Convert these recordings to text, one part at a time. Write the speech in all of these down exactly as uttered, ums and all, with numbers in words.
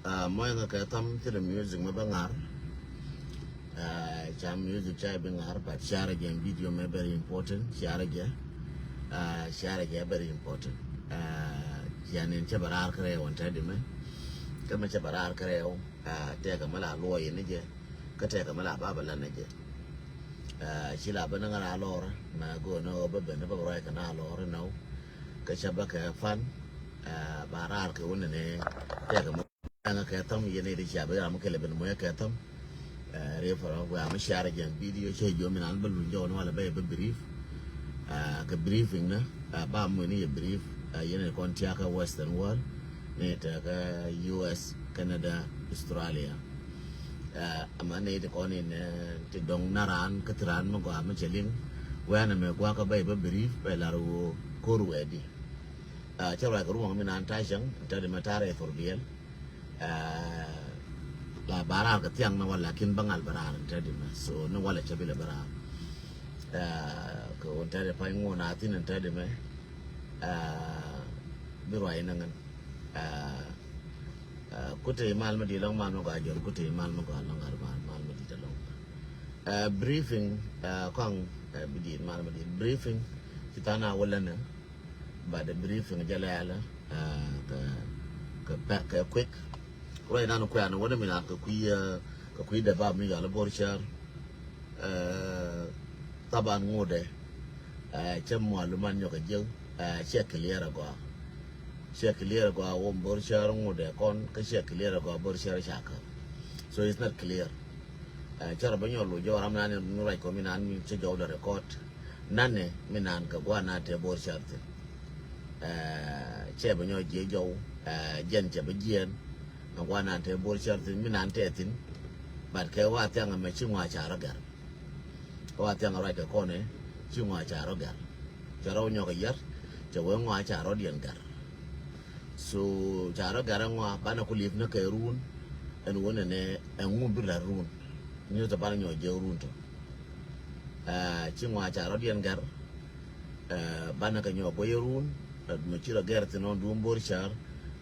Mɔc ŋa kɛ tham thilɛ music mɛ bä ŋar. Ca music ca bi ŋar, but share jɛ video mɛ very important. Share jɛ, share jɛ very important. Cian in cɛ bɛ raar kärɛw ɛn tɛt imɛ. Kä mɛ cɛ bɛ raar kärɛw, tɛkɛ mɛ la luɔy in jɛ, kä tɛkɛ mɛ la ba bɛ lan jɛ. Ci la bä ni ŋa la lɔr mɛ go̱o̱n ɔ bä ben bä ruac kɛ na lɔr inɔ. Kä cɛ bä kɛ fan ba raar kɛ wun ni tɛkɛ mɛ. Ɛŋa kɛ tham yɛn ɛ di cia bɛ ram kɛlɛ ben mɔyɛ kɛ tham. Ri fara wɛ am share jɛn video cɛ jɔ mi nan bä luny jɔ ni wala bɛ bä brief. Kɛ briefing na ba mɔ ni yɛ brief. Yɛn ɛ kɔn tia kɛ Western world ni tɛ kɛ U S, Canada, Australia. Ama ni ti kɔn in ti dɔŋ na ran kä ti ran mi gɔaa mi cɛ liŋ. Wɛ na mɛ gua kɛ bɛ bä brief bɛ lar wɔ kor wɛ di. Cɛ ruac kɛ ruɔŋ mi nan ta cɛŋ ta di mɛ ta rɛ thor biɛl. La ba raar kɛ thiaŋ ni wal, lakin bä ŋal bä raar in tɛt imɛ. So ni wal cɛ bi lɛ bä raar. Kɛ wun tɛt ipany ŋun a thin in tɛt imɛ. Bi ruac ni ŋän. Kutɛ imal mi di lɔŋ mal mi gɔaa jɔl kutɛ imal mi gɔaa lɔŋ gal mal mal mi di ta lɔŋ. Briefing kɔŋ bi di mal mi di briefing. Ci than a wä länä. But the briefing jɛ lɛɛlä kɛ kɛ quick. Ruac nan kuɛn wä ni mi nan kɛ kui̱ kɛ kui̱ dɛ ba mi yɔl bor cär. Thaban ŋudɛ cɛ mualuman nyɔk a jiäk. Cɛ clear a gɔaa. Cɛ clear a gɔaa wä bor cär ŋudɛ kɔn kä cɛ clear a gɔaa bor cär ca kä. So it's not clear. Cɛ rɔ bä nyɔl wä jɔw ram nan ni ruac kɔ mi nan mi cɛ jɔw dɛ record. Nanɛ mi nan kɛ gua̱a̱th na te bor cär thin. Cɛ bɛ nyɔ jiɛ jɔw jɛn cɛ bɛ jiɛn. Kɛ gua̱a̱th na te bor cär thin mi nan te thin. But kɛ wa thiaŋ mɛ ci ŋɔa ca rɔ gɛr. Kɛ wa thiaŋ ruac kɛ kɔnɛ ci ŋɔa ca rɔ gɛr. Cɛ rɔ nyɔk kɛ yɛr cɛ wee ŋɔa ca rɔ diɛn gɛr. So ca rɔ gɛr ɛŋɔa banɛ ku lip ni kɛ run. Ɛn wunɛ nɛ ɛŋu bi la run. Nyuth banɛ nyɔ jiɛ run tɔ. Ci ŋɔa ca rɔ diɛn gɛr. Banɛ kɛ nyɔ boi run. Mɛ ci rɔ gɛr thin ɔn dun bor cär.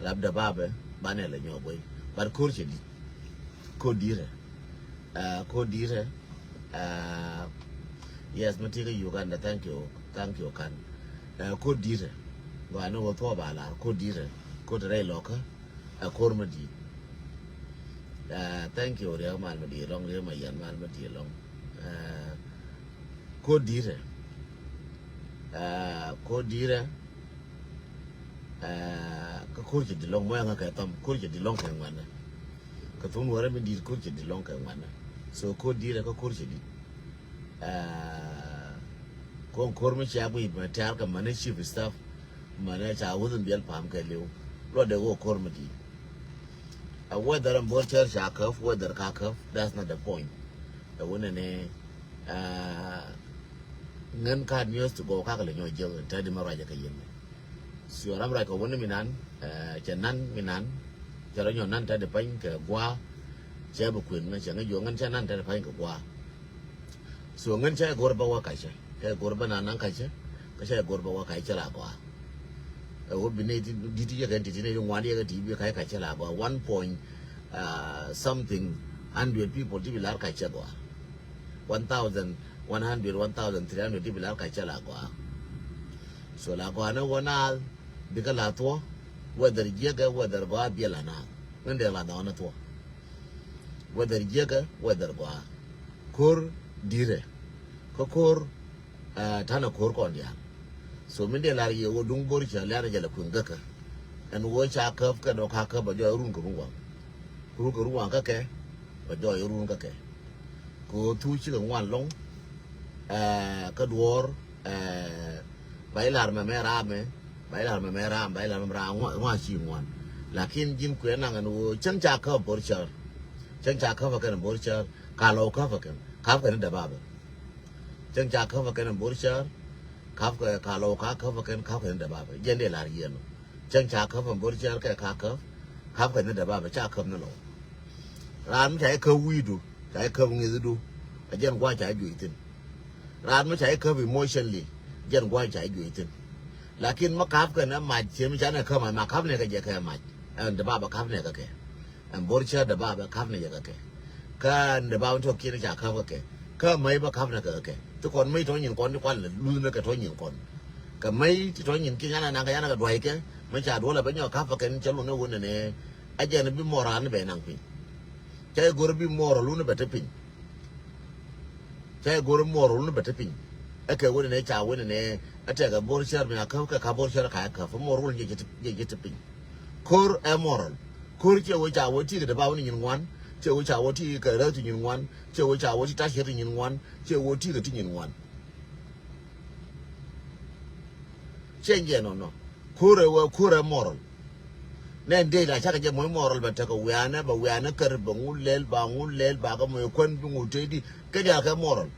Lap dɛ babɛ banɛ lɛ nyɔ boi. But kor cɛ dit. Kor dirɛ. Kor dirɛ. Yes, mɛ ti kɛ Uganda, thank you, thank you kan. Kor dirɛ. Gɔaa ni wä thuɔ ba lar kor dirɛ. Kor dirɛ ilɔkä. Ɛ kor mɛ di̱i̱t. Thank you riɛk mal mɛ di̱i̱t lɔŋ, riɛk mɛ yɛn mal mɛ di̱i̱t lɔŋ. Kor di̱i̱tɛ. Kor di̱i̱tɛ. Kä kor cɛ di̱t lɔŋ mɔ ɛŋa kɛ thɔm kor cɛ di̱t lɔŋ kɛ ŋuanɛ. Kɛ thun wärɛ mi di̱i̱t kor cɛ di̱t lɔŋ kɛ ŋuanɛ. So kor di̱i̱tɛ kä kor cɛ di̱t. Kɔn kor mi cia guiy mɛ tɛ̈r kɛ mani chief staff. Mani ca wuthin biɛl pam kɛ liw. Luɔt dee wä kor mi di̱i̱t. Ɛ whether in bor cär ca käp, whether ka käp, that's not the point. Ɛ wunɛ ni ŋän ka news ti gɔw kakɛ lɛ nyɔ jiäk in tɛ̈di mɛ ruacɛ kɛ yɛn. Sio ram ruac kɛ wä ni mi nan cɛ nan mi nan. Cɛ rɔ nyɔ nan tɛ̈di pany kɛ gua̱a̱. Cɛ bi kuën ŋä cɛ ŋä jiɔ ŋän cɛ nan tɛ̈di pany kɛ gua̱a̱. So ŋän cɛ go̱r bä wä kacä kɛ go̱r bä nan nan kacä. Kä cɛ go̱r bä wä kacä la gɔaa. Ɛ wä bi ne dit yɛ kɛ dit ne ŋuan yɛ kɛ ti bi kacä kacä la gɔaa one point something hundred people ti bi lar kacä gɔaa. One thousand one hundred, one thousand three hundred ti bi lar kacä la gɔaa. So la gɔaa ni wä naath. Bikɛ la thuɔ whether jiäkɛ whether gɔaa biɛ la naath. Ŋän dee la dhɔɔn ni thuɔ whether jiäkɛ whether gɔaa. Ko̱r di̱tɛ kä ko̱r. Tanɛ ko̱r kɔn diaal. So min dee lar yɛ wä duŋ bo̱r cä lɛ̈ɛ̈n jɛ lɛ kui̱ŋ gäkä. Ɛn wä ca käp kɛ dɔ̱ ka käp bɛ jɔɔc run kɛ run waŋ. Run kɛ run waŋ kä kɛ bɛ jɔɔc run kä kɛ. Kɛ ɣöö thuu cikɛ ŋuan lɔ̱ŋ. Kä duɔ̱ɔ̱r ba ilar mɛ mɛ raamɛ. Ba ilar mɛ mɛ raam ba ilar mɛ mɛ raam ŋuan ci ŋuan. Lakin ji̱n kuɛ naŋ ɛn ɣöö cäŋ ca käp bo̱r cär. Cäŋ ca käp ɛ kɛn bo̱r cär ka lɔw käp ɛ kɛn käp kɛn dɛ babɛ. Cäŋ ca käp ɛ kɛn bo̱r cär. Käp kɛ ka lɔw ka käp ɛ kɛn käp kɛn dɛ babɛ jɛn dee lar yiɛn ɔ. Cäŋ ca käp ɛ bo̱r cär kɛ ka käp. Käp kɛn dɛ babɛ ca käp ni lɔw. Raan mi ca i̱ käp wi̱i̱du ca i̱ käp ŋi̱thdu. A jɛn gua̱a̱c ca i̱ juɔc thi̱n. Raan mi ca i̱ käp emotionally jɛn gua̱a̱c ca i̱ juɔc thi̱n. Lakin mi käp kɛn ɛ mac ciɛ mi ca nɛ käp mac ma käp nɛ kɛ jɛ kɛ mac. Ɛn dɛ babɛ käp nɛ kɛ kɛ. Ɛn bo̱r cäär dee ba bɛ ka̱p ni yɛ kɛ kɛ. Kä ɛn dee ba bɛ tɔ̱ kiɛn ca ka̱p kɛ kɛ. Kä mäc bä ka̱p ni kɛ kɛ. Ti kɔn mäc tɔ̱ nyin kɔn ti kual luth ni kɛ tɔ̱ nyin kɔn. Kɛ mäc ti tɔ̱ nyin kiɛn yan anaŋ kɛ yan kɛ dua̱c kɛ. Mäc ca duɔl ɛ bɛ nyɔk ka̱p kɛ kɛ ni cä lun ni wun ni nɛ. Ɛ jɛn bi moral ni bɛ naŋ piny. Cä i̱ go̱r bi moral wun ni bɛ te piny. Cä i̱ go̱r moral wun ni bɛ te piny. Ɛ kɛ wun ni nɛ ca wun ni nɛ. Ɛ tɛkɛ bo̱r cäär mi a ka̱p kɛ ka̱p bo̱r cäär ka ɛ ka̱p moral wun ni jɛ jɛ te piny. Ko̱r ɛ moral. Ko̱r ciɛ wee ca wee ti kɛ dee ba wä ni nyin ŋuan. Ciɛ wee ca wee ti kɛ rɛw ti nyin ŋuan. Ciɛ wee ca wee ti ta̱ciɛt ti nyin ŋuan. Ciɛ wee ti kɛ ti nyin ŋuan. Ciɛ jɛ nɔnɔ. Ko̱r ɛ wee ko̱r ɛ moral. Nɛn dee la cakɛ jɛ moc moral bɛ tekɛ wianɛ bɛ wianɛ kär bɛ ŋu lɛl ba ŋu lɛl ba kɛ moc kuän bi ŋu tëë di. Kɛ diaal kɛ moral.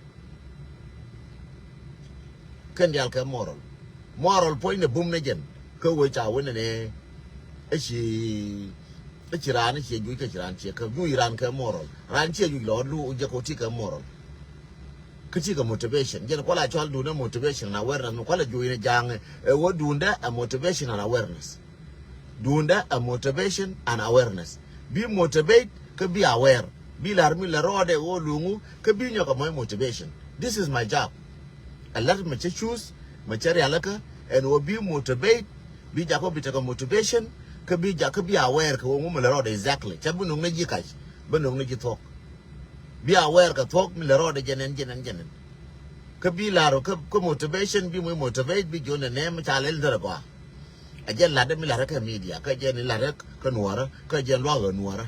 Kɛn diaal kɛ moral. Moral puɔ̱ny ni bum ni jɛn. Kä wee ca wen ni nɛ. Ɛ ci, ɛ ci raan ciɛ juc kä ci raan ciɛ kä juc raan kɛ moral. Raan ciɛ juc lɔ lu jɛ kɛ ti kɛ moral. Kä ti kɛ motivation. Jɛn kuala cɔal duundɛ motivation and awareness. Mi kuala juc ni jaŋ ɛ wä duundɛ ɛ motivation and awareness. Duundɛ ɛ motivation and awareness. Bi motivate kä bi aware. Bi lar mi la rɔɔdɛ wä luŋu kä bi nyɔk ɛ mɔc motivation. This is my job. Ɛ lat mɛ cä choose mɛ cä rialikä ɛn wä bi motivate. Bi jakɔ bi tekɛ motivation kä bi jakä bi aware kɛ wä ŋu mi la rɔɔdɛ exactly. Cä bi no̱ŋ ni ji̱ kac bi no̱ŋ ni ji̱ thuɔ̱k. Bi aware kɛ thuɔ̱k mi la rɔɔdɛ jɛnɛn jɛnɛn jɛnɛn. Kä bi lar kä motivation bi mɔc motivate bi jiɔn ɛ nɛm ca lɛl dhɛrɛ gɔaa. A jɛn lat mi lat kä media kä jɛn lat kä nuɔrä kä jɛn luak ɛ nuɔrä.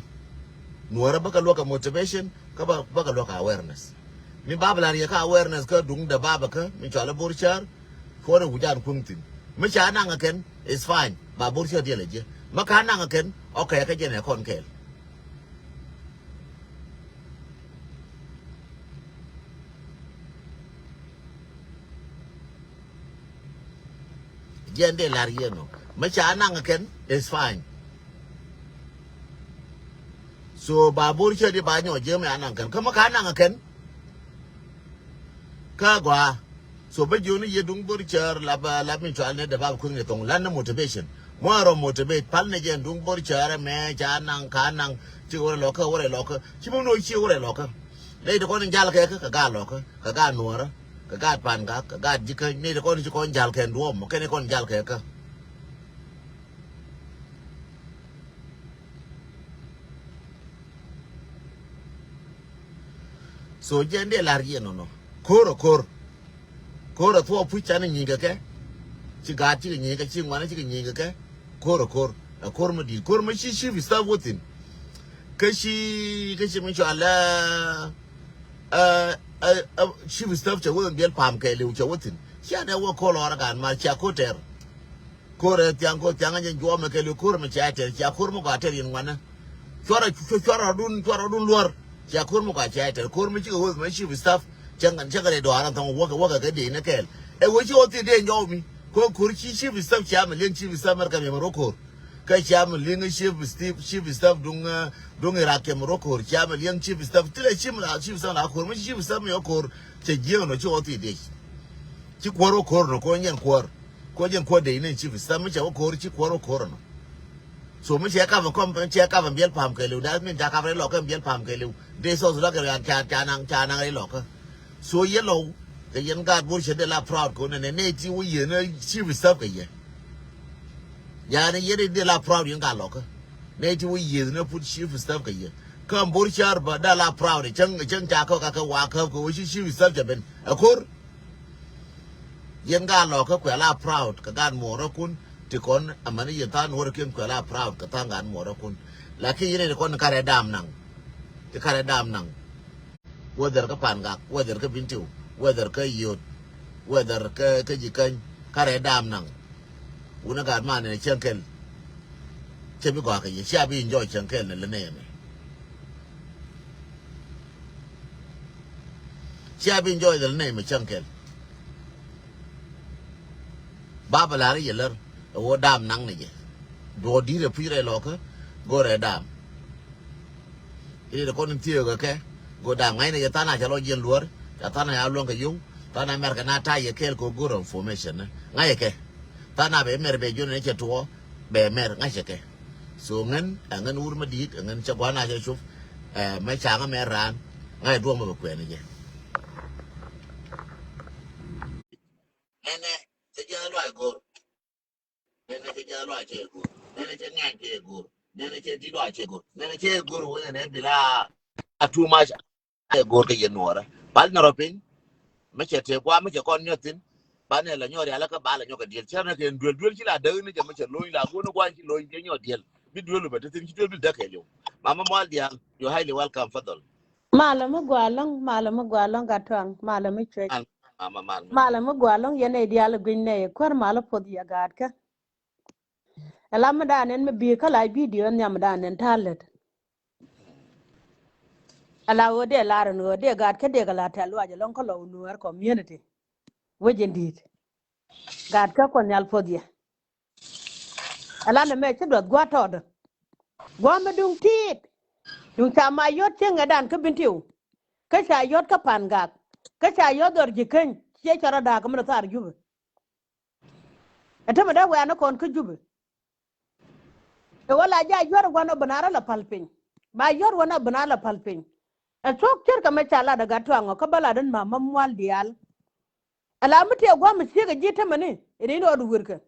Nuɔrä bä kä luak ɛ motivation kä bä bä kä luak ɛ awareness. Mi bab lar yɛ kä awareness kä duŋ dɛ bab kä mi cɔal ɛ bo̱r cäär. Kuɔn ɛ wi̱c an kuŋ thi̱n mi ca naŋ ɛ kɛn is fine ba bo̱r cäär diɛl ɛ jiɛ ma ka naŋ ɛ kɛn. Okay kä jɛn ɛ kɔn kɛɛl. Jiɛn dee lar yɛn nɔ. Mɛ ca naŋ kɛn is fine. So ba bo̱r cä di ba nyɔ jiɛ mɛ anaŋ kɛn kä mɛ ka naŋ kɛn. Kä gɔaa. So bä jiɔni yɛ duŋ bo̱r cäär la ba la mi cual ni dee ba kui̱ ni thɔŋ lan ni motivation. Mɔ rɔ motivate pal ni jɛn duŋ bo̱r cäär mɛ ca naŋ ka naŋ. Ci wä rɛ lɔkä wä rɛ lɔkä ci mɛ nɔ ci wä rɛ lɔkä. Ley ti kɔn in jal kɛ kä kä gaa lɔkä kä gaa nuɔrä. Kɛ gaat pan gak kɛ gaat ji̱ käny ni ti kɔn ci kɔn jal kɛn duɔ̱ɔ̱p mɔ kɛn ikɔn jal kɛ kä. So jɛn dee lar yɛn nɔnɔ ko̱r ɛ ko̱r. Ko̱r ɛ thuɔɔk puc can inyieeny kɛ kɛ. Ci gaat cikɛ nyieny kɛ ci ŋuan cikɛ nyieny kɛ kɛ. Ko̱r ɛ ko̱r ɛ ko̱r mi di̱i̱t ko̱r mi ci chief staff wä thi̱n. Kä ci kä ci mi cual ɛ ɛ ɛ chief staff cɛ wä thi̱n biɛl pam kɛɛliw cɛ wä thi̱n. Cia dee wä ko̱r lɔɔr ɛ gaat ma cia ko̱r tɛr. Ko̱r ɛ thiaŋ ko̱r thiaŋ ɛ jɛ juɔmɛ kɛɛliw ko̱r mi cia tɛr cia ko̱r mi gɔaa tɛr yɛn ŋuanɛ. Cuarɛ cuarɛ rɔdun cuarɛ rɔdun luɔr. Cia ko̱r mi gɔaa cia tɛr ko̱r mi cikɛ wä thi̱n ma chief staff. Cɛ ŋan cɛ kɛ rɛy dɔaar ɛn thɔŋ wäkɛ wäkɛ kɛ dee ni kɛɛl. Ɛ wee ci wä thi̱n dee jɔw mi ko̱r ko̱r ci chief staff cia mi liɛŋ chief staff mɛr kɛ miɛm rɔ ko̱r. Kä cia mi liŋ chief Steve, chief staff duŋ, eh, duŋ Iraq kɛ mi rɔ ko̱r. Cia mi liŋ chief staff. Ti lɛ chief la, chief staff la ko̱r. Mi chief staff mi rɔ ko̱r. Cɛ jiɛŋ nɔ ci wä thi dec. Ci kuɔr rɔ ko̱r nɔ ko̱ nyɛn kuɔr. Ko̱ nyɛn kuɔr dec ni chief staff mi cɛ wä ko̱r ci kuɔr rɔ ko̱r nɔ. So mi cɛ kap kɔm cɛ kap biɛl pam kɛ liw. That mean ca kap rɛ lɔkä biɛl pam kɛ liw. Dec sɔs lɔkä yan ca ca naŋ ca naŋ rɛ lɔkä. So yɛ lɔw kɛ yɛn gaat bor cɛ dee la proud kɛ wä nɛ nɛ nɛ ti wä yɛn chief staff kɛ yɛ. Yani yet in dee la proud yɛn ka lɔkä. Nɛ ti wä yieth nɛ put chief staff kɛ yɛ. Kä bor car ba da la proud cäŋ cäŋ ca kä ka kɛ wa kä kɛ wä ci chief staff cɛ ben. Ɛ ko̱r. Yɛn ka lɔkä kuɛ la proud kɛ gaat muɔrä kun. Ti kɔn amani yɛn than wä rɛ ken kuɛ la proud kɛ than gaat muɔrä kun. Lakin yɛn in kɔn karɛ dam naŋ. Ti karɛ dam naŋ. Whether kä Pangak, whether kä Bintiu, whether kä Yot, whether kä kä Jikäny, kä rɛɛ dam naŋ. Wunä gat man ni cäŋ kɛl. Cɛ bi gɔaa kɛ yɛ, cia bi enjoy cäŋ kɛl ni lɛ nɛy mɛ. Cia bi enjoy lɛ nɛy mɛ cäŋ kɛl. Ba bɛ lar yɛ lär ɛ wä dam naŋ ni jɛ. Duɔɔk di̱t ɛ puc rɛy lɔkä go̱rɛ dam. Ini ti kɔn in thiee kɛ kɛ go̱ dam ŋa̱cnɛ jɛ than a ca lɔ jiɛn luäär. Ca than a ya luäŋ kɛ yo̱ŋ. Than a mɛr kɛ na ta̱a̱ yɛ kɛɛl kɛ go̱r information ni ŋa̱cɛ kɛ. Than a bɛ mɛr bɛ jiɔn ni cɛ tuɔɔ bɛ mɛr ŋa̱cɛ kɛ. So ŋän, ɛ ŋän wur mi di̱i̱t, ɛ ŋän cɛ gua̱n a cɛ cop, ɛ mɛ ca̱ŋä mɛ raan, ŋa̱c duɔ̱ɔ̱m mɛ bɛ kuɛɛni jɛ. Nɛnɛ cɛ jiath luac go̱r. Nɛnɛ cɛ jiath luac cɛ go̱r. Nɛnɛ cɛ ŋɛn cɛ go̱r. Nɛnɛ cɛ di̱t luac cɛ go̱r. Nɛnɛ cɛ go̱r wä nɛnɛ bila a too much. Ɛ go̱r kɛ yɛn nuɔrä. Bal nɛ rɔ piny. Mɛ cɛ tëë guam mɛ cɛ kɔn nyɔt thi̱n. Banɛ la nyɔt rialä kä ba la nyɔk kɛ diɛl. Cɛ nɛ kɛ duel duel ci la däk ni jɛ mɛ cɛ lo̱ny la go̱n guan ci lo̱ny kɛ nyɔt diɛl. Bi duel bɛ ti thi̱n ci duel bi däk kɛ liw. Mama Mual Diaal, you're highly welcome, fadhol. Malɛ mi gɔaa ɛlɔ̱ŋ, malɛ mi gɔaa ɛlɔ̱ŋ Gattuaŋ, malɛ mi cuec. Mal, mama, mal, mal. Malɛ mi gɔaa ɛlɔ̱ŋ yɛn nɛy diaal gui̱ny nɛy kuäär malä puɔth yɛ gaatkä. Ɛla mi da̱a̱n ɛn mi bi̱i̱ kä la bidio ɛn nhiam da̱a̱n ɛn ta̱a̱ lät. Ɛla ɣöö dee lar ɛn ɣöö dee gaatkä dee kɛ la tɛ̈th luac ɛlɔ̱ŋ kä lɔ Nuäär community. Wec in di̱i̱t. Gaatkä Kuɔth Nhial puɔth yɛ. Ɛla nɛ mɛ ci duɔth gua̱a̱th tɔɔdä. Gua̱a̱th mi duŋ ti̱i̱t. Duŋ ca ma yɔ̱t cieŋ ɛ dan kä Bentiu. Kä ca yɔ̱t kä Pangak. Kä ca yɔ̱t dhɔr ji̱ keny ciɛ cɔr ɛ da̱a̱k kä mi dɔ̱ thar Jubɛ. Ɛ tämɛ dee wɛ̈ɛ̈n ɛ kɔn kä Jubɛ. Ɛ wä la ja yuɔ̱r ɛ gua̱n ɔ bi na rɔ la päl piny. Ma yuɔ̱r wä na bi na la päl piny. Ɛ thuɔ̱k cär kɛ mɛ ca lat ɛ Gattuaŋ ɔ kä bä lat ɛn Mama Mual Diaal. Ɛ la mi tëë gua̱a̱th mi ciek ɛ ji̱ tämɛni ɛ ni rɔɔd wirkɛ.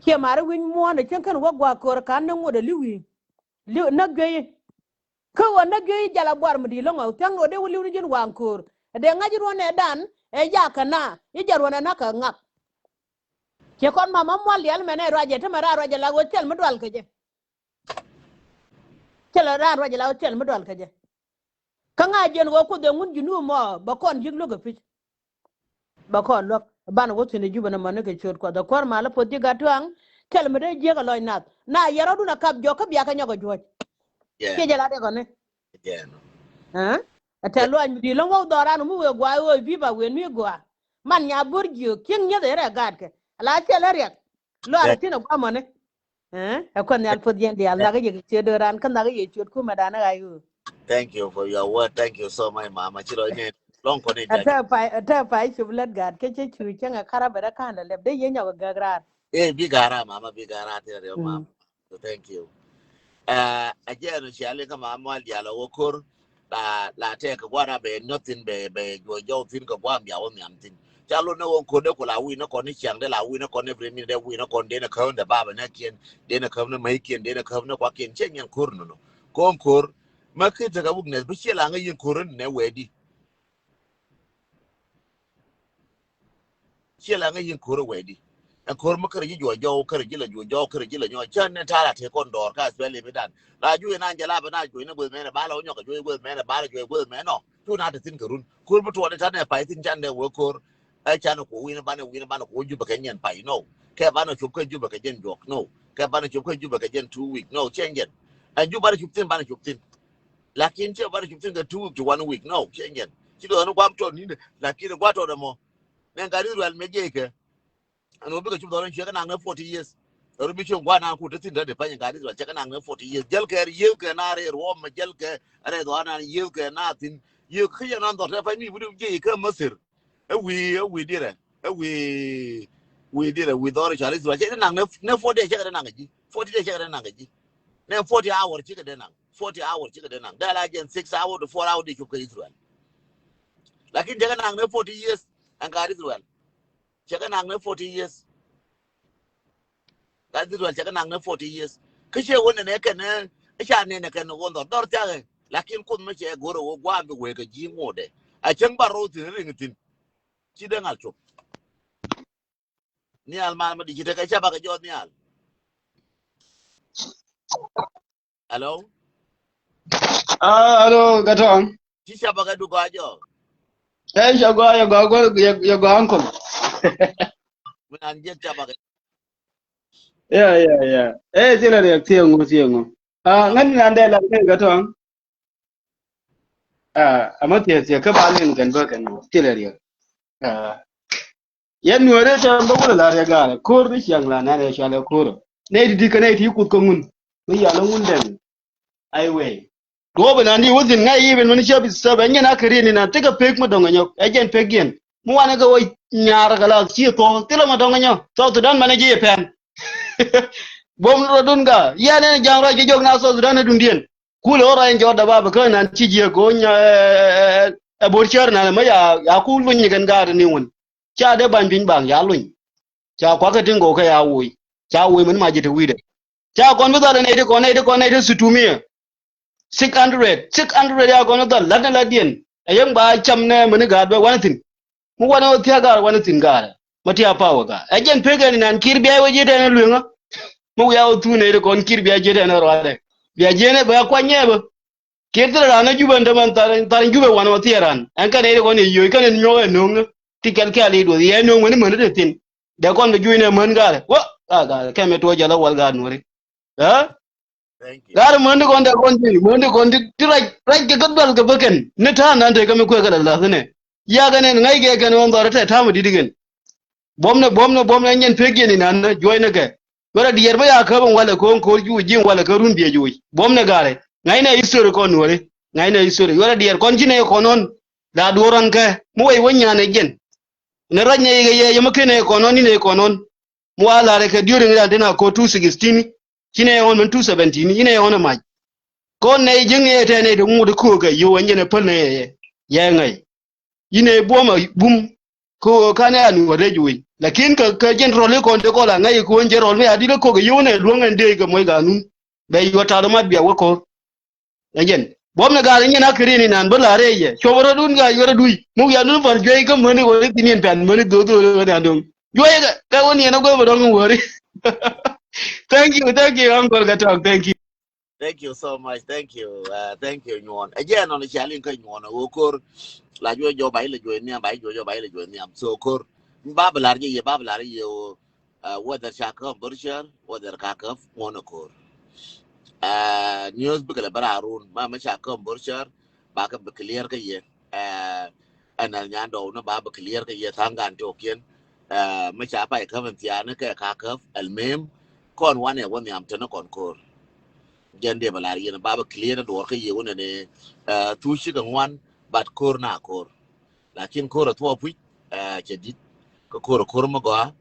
Ciɛ mari wi̱ny muɔ̱ɔ̱n ɛ cieŋ kɛn wä gua̱a̱k ko̱r ka̱n ni ŋot ɛ li̱w i̱. Li̱w näk juey i̱. Kä ɣöö näk juey i̱ jal a buar mi di̱i̱t lo̱ŋ ɛ thia̱ŋ ni ɣöö dee wä li̱w ni ji̱n waŋ ko̱r. Ɛ dee ŋa̱c i̱ ruɔ̱n ɛ dan ɛ jakɛ na i̱ jal ruɔ̱n ɛ na̱k kɛ ŋak. Ciɛ kɔn Mama Mual Diaal mɛn ɛ ruacɛ te mɛ raan ruacɛ la ɣöö thil mi dual kɛ jɛ. Thil raan ruacɛ la ɣöö thil mi dual kɛ jɛ. Kä ŋa̱c jɛn ɣöö Kuoth ɛ ŋun ji̱ nuum mɔ bɛ kɔn ji̱k luäk ɛ pi̱c. Bɛ kɔn luäk banɛ wä thi̱n ɛ Jubɛ nɔmɔ ni kɛ ciöt Kuɔth ɛ kuäär malä puɔth ji̱ Gattuaŋ. Thil mi dee jiäk ɛ lɔc nath na yɛ rɔ̱dun ɛ kap jɔk kä bia kɛ nyɔk ɛ juɔ̱c. Ciɛ jɛ la dee kɔni. Ɛ tɛ̈th luac mi di̱i̱t lo̱ŋ wä dhɔran mi wëë gua̱a̱ ɣöö bi̱i̱ ba wëë mi gua̱a̱. Man nya bo̱r jiök cieŋ nyieth ɛ rɛ gaatkɛ ala cɛ lä riɛk. Luaar ɛ thi̱n ɛ gua̱a̱ mɔni. Ɛ Kuoth Nhial puɔth yɛn diaal nhak i̱ yɛ kɛ ciöt do̱ran kä nhak i̱ yɛ ciöt kumɛ dan ɛ ɣa̱c ɣöö. Thank you for your word. Thank you so much, mama. Ci lɔc ni lɔŋ kɔn i̱ ɛ tɛ̈ pay ɛ tɛ̈ pay cop lät gaat kä cä cu cäŋ ɛ karabɛ dä ka̱n lɛ lɛp dee yɛ nyɔk ɛ gäk raar. Ɛ bi ga̱a̱ raar mama, bi ga̱a̱ raar ti rɛ mama. So thank you. Ɛ jɛn ɔ cia liŋ kä Mama Mual Diaal ɔ wä ko̱r la la tɛk kɛ gua̱a̱r a bɛ nyɔth thi̱n bɛ bɛ juɔc jɔw thi̱n kɛ gua̱a̱r bia wä nhiam thi̱n. Ca lot ni ɣöö ko̱r dee ku la wi̱i̱ ni kɔn ni ciaŋ dee la wi̱i̱ ni kɔn ni bri min dee wi̱i̱ ni kɔn dee ni käp ni dee bapɛ ni kiɛn dee ni käp ni mäc kiɛn dee ni käp ni kuak kiɛn cɛ nyɛn ko̱r nono. Ko̱n ko̱r ma ki tekɛ weakness bi ciɛ la ŋäc yin ko̱r ni nɛ wɛɛdi. Ciɛ la ŋäc yin ko̱r wɛɛdi. Ɛn ko̱r mi kärɛ ji̱ juɔc jɔw kärɛ ji̱ la juɔc jɔw kärɛ ji̱ la nyɔc cä ni ta̱a̱ la tëë kɔn dɔɔr ka Australia mi dan la juɔc na jɛ la bɛ na juɔc ni gueth mɛn ɛ ba la wä nyɔk kɛ juɔc gueth mɛn ɛ ba la juɔc gueth mɛn nɔ. Cu na te thi̱n kɛ run ko̱r mi tuɔɔk ni ta̱a̱ nɛ pay thi̱n can dɛ wee ko̱r. Ɛ can ɛ kuɔ wi̱n banɛ wi̱n banɛ kuɔ Jubɛ kɛ nyɛn pay no. Kɛ banɛ cop kä Jubɛ kɛ jɛn juɔk no. Kɛ banɛ cop kä Jubɛ kɛ jɛn two week no cɛ jɛn. Ɛn Jubɛ banɛ cop thi̱n banɛ cop thi̱n. Lakin cɛ banɛ cop thi̱n kɛ two week to one week no cɛ jɛn. Ci dɔɔni guam tɔt ni̱n lakin guam tɔt ɛmɔ. Nɛ gat Israel mɛ jiɛc kɛ. Ɛn ɣöö bikɛ cop dhɔr ɛn ciɛ kɛ naŋ nɛ forty years. Ɛ rɔ bi cieŋ gua̱a̱r naŋ kut te thi̱n te dee pany ɛ gat Israel ciɛ kɛ naŋ nɛ forty years. Jäl kɛ yiëëth kɛ na rɛy ruɔ̱ɔ̱m mɛ jäl kɛ rɛy dhɔaar naŋ yiëëth kɛ na thi̱n. Yiëëth kä yɛn naŋ dhɔr te pany mi wut jiɛc kɛ Masir. Ɛ wi̱i̱ ɛ wi̱i̱ dirɛ ɛ wi̱i̱ wi̱i̱ dirɛ wi̱i̱ dhɔr i̱ cal Israel ciɛ kɛ naŋ nɛ forty day ciɛ kɛ dee naŋ kɛ ji̱. Forty day ciɛ kɛ dee naŋ kɛ ji̱. Nɛ forty hour ciɛ kɛ dee naŋ. Forty hour ciɛ kɛ dee naŋ dee la jɛn six hour to four hour dee cop kɛ Israel. Lakin ciɛ kɛ naŋ nɛ forty years ɛn gat Israel. Ciɛ kɛ naŋ nɛ forty years. Gat Israel ciɛ kɛ naŋ nɛ forty years. Kä ciɛ wä nɛnɛ kɛn ɛ ca nɛnɛ kɛn ɣöö dhɔr dhɔr thia̱kɛ. Lakin Kuoth mi cɛ go̱r ɛ ɣöö gua̱a̱m bi wëë kɛ ji̱ ŋo̱o̱dɛ. A cäŋ ba ro̱o̱ thi̱n riŋ thi̱n. Ci dee ŋal cop. Nhial mal ma di ci tekɛ ca bakɛ jɔɔth nhial. Hello. Ah, hello, Gatɔŋ. Ci ca bakɛ du gɔaa jɔɔk. Ɛ ca gɔaa yɛ gɔaa gɔaa yɛ gɔaa uncle. Mi nan jiɛk ca bakɛ. Yeah, yeah, yeah. Ɛ thilɛ riɛk thieŋu thieŋu. Ah, ŋän nan dee la kɛ Gatɔŋ. Ah, ama thiek thiek kä ba liŋ kɛn bä kɛn thilɛ riɛk. Ah. Yɛn nuɔri tɛm bä wulɛ la riɛk gaarɛ ko̱r ni ciaŋ la nan ɛ cualɛ ko̱r. Nɛy ti ti kä nɛy ti kuth kä ŋun mi yal ŋun dɛn. Ai wee. Duɔ̱ɔ̱p inan di wä thi̱n ŋa̱c i̱ ben mɛn ciɛ bi sɛp ɛ nyɛn a kɛ riɛn inan tekɛ pek mi dɔ̱ŋ ɛ nyɔk ɛ jɛn pek yɛn. Mi wanɛ kɛ wä nyaar kɛ la ci thuɔ̱k thilɛ mi dɔ̱ŋ ɛ nyɔk thuɔ̱k thudan mɛn ɛ ji̱ ɛ pɛn. Buɔ̱m rɔ dun ka. Yɛn ɛn ja̱a̱ŋ ruac kɛ jɔk na South Sudan ɛ dundiɛn. Kulɛ ɣöö ruac in jɔɔt däba bɛ kä nan ci jiɛ go̱o̱ny ɛ, ɛ, ɛ, ɛ bo̱r cär nan mɛ ya, ya ku luny kɛn gaat ni wun. Ca dee ba̱ny piny baŋ ya luny. Ca kuakä tin go̱o̱kä ya woc. Ca woc mɛn ma ji̱ te wi̱i̱dɛ. Ca kɔn bi dhal nɛy ti kɔn, nɛy ti kɔn, nɛy ti situmia. Six hundred, six hundred ya kɔn bi dhal, lat ni latdiɛn. Ɛ yɛn ba cam nɛ mɛn gaat bɛ wanɛ thi̱n. Mi wanɛ wä thia̱k gaat wanɛ thi̱n gaat. Ma tia̱ pawä gaat. Ɛ jɛn pek ɛn inan ki̱i̱r bia wä ji̱ tɛn lueŋä. Mi wiaa wä thuun nɛy ti kɔn ki̱i̱r bia ji̱ tɛn ruaadɛ. Bia ji̱ nɛ bɛ kuany nyɛ bä. Kiɛ thilɛ raan ɛ Jubɛ ɛn tämɛ thar, thar Jubɛ wanɛ wä thiɛ raan. Ɛn kɛn ɛ yɛ kɔn yɛ yio̱o̱c kɛn ɛ nyuɔ̱k ɛ no̱o̱ŋ. Ti kɛl kɛl i̱ duɔth yɛ no̱o̱ŋ wen i̱ män i̱ te thi̱n. Dee kɔn bɛ juuc nɛ män gaarɛ. Wä, a gaarɛ kɛmɛ tuɔɔc jɛ la wal gaat nuɔ̱ri. Ɛ? Thank you. Gaarɛ män ti kɔn dee kɔn ti, män ti kɔn ti, ti rac, rac kɛ kä dual kɛ bä kɛn. Ni ta̱a̱n nan te kä mi kuɛ kɛ la la̱th inɛ. Yakɛ nɛn ŋa̱c kɛ kɛn ɣän dhɔr tɛ ta̱a̱m ɛ di̱t ikɛn. Buɔ̱mnɛ, buɔ̱mnɛ, buɔ̱mnɛ, ɛn jɛn pek jiɛn inan nä juɔ̱cnɛ kɛ. Wärä diɛɛr bä ya käp in walɛ ko̱o̱ŋ ko̱o̱r juuc ji̱ in walɛ kä run biɛ juuc. Buɔ̱mnɛ ga̱rɛ. Ŋa̱cnɛ history kɔn nuɔ̱ri. Ŋa̱cnɛ history. Wärä diɛɛr kɔn ci nɛ kɔn ɣän. La duɔ̱ɔ̱r ɣän kɛ. Mi wec wä nyan ɛ jɛn. Ni rac nɛ ikɛ yɛ yɛ mi ken ɛ kɔn ɣän in ɛ kɔn ɣän. Mi wa la̱rɛ kɛ during ran tin a ko̱o̱r two sixteen. Ci nɛ ɣän min two seventeen. Ci nɛ ɣän ɛ mac. Kɔn nɛ ji̱ ŋiɛ tɛn ɛ ti ŋut ko̱o̱k kɛ yio̱w ɛn jɛn ɛ päl nɛ yɛ. Yɛ ŋa̱c. Yinɛ buɔ̱m a bum. Kä ɣöö ka̱n ɛ a nuɔ̱t rɛc wec. Lakin kä, kä jɛn rɔl i̱ kɔn te kɔn la ŋa̱c i̱ kuɔ̱n jɛ rɔl mi a di̱t ɛ ko̱k i̱ yio̱w nɛ luäŋ ɛn dee kɛ muɔc ganun. Bɛ yuɔt tath mat bia wä ko̱r. Ɛ jɛn. Buɔ̱m ni ga̱a̱r i̱ nyin a kɛ rin inan bä la rɛc yɛ. Cuɔp rɔ̱dun ga̱a̱r yuɔt rɛdui. Muk yanun pan juɛc kä mäni kɔn i̱ thi̱n yɛn pan mäni dho̱th dho̱th ɣän a do̱ŋ. Juɛc kɛ, kɛ wä niɛn a guäth bä dɔ̱ŋ wäri. Thank you, thank you, Uncle Gatɔk, thank you. Thank you so much. Thank you. Uh, thank you, Nyuɔn. Ɛ jɛn nɔn cɛ liŋ kä Nyuɔn ɛ ɣöö ko̱r. La juɔc jɔw ba ilɛ juɔc nhiam, ba i̱ juɔc jɔw ba ilɛ juɔc nhiam. So ko̱r. Ba bi lar jɛ yɛ, ba bi lar jɛ yɛ ɣöö, uh, whether ca kä Burchard, whether ca kä Nyuɔn ɛ ko̱r. Uh, news bikɛ lɛ bä raar run. Ma, ma ca kä Burchard, ba kɛ bi clear kä yɛ. Uh, ɛn ɛ nyan dɔw ni ba bi clear kä yɛ tha̱a̱ŋ gan ti ɔ kiɛn. Uh, ma ca pay kä min thiaani kɛ ka kä ɛl mem. Kɔn wanɛ wä nhiam teni kɔn ko̱r. Jɛn dee bɛ lar yɛn ba bɛ clear ni duɔr kä yie wä nɛnɛ, uh, thuc cikɛ ŋuan, but ko̱r na ko̱r. Lakin ko̱r a thuɔɔk puc, uh, cɛ dit. Kä ko̱r a ko̱r mi gɔaa,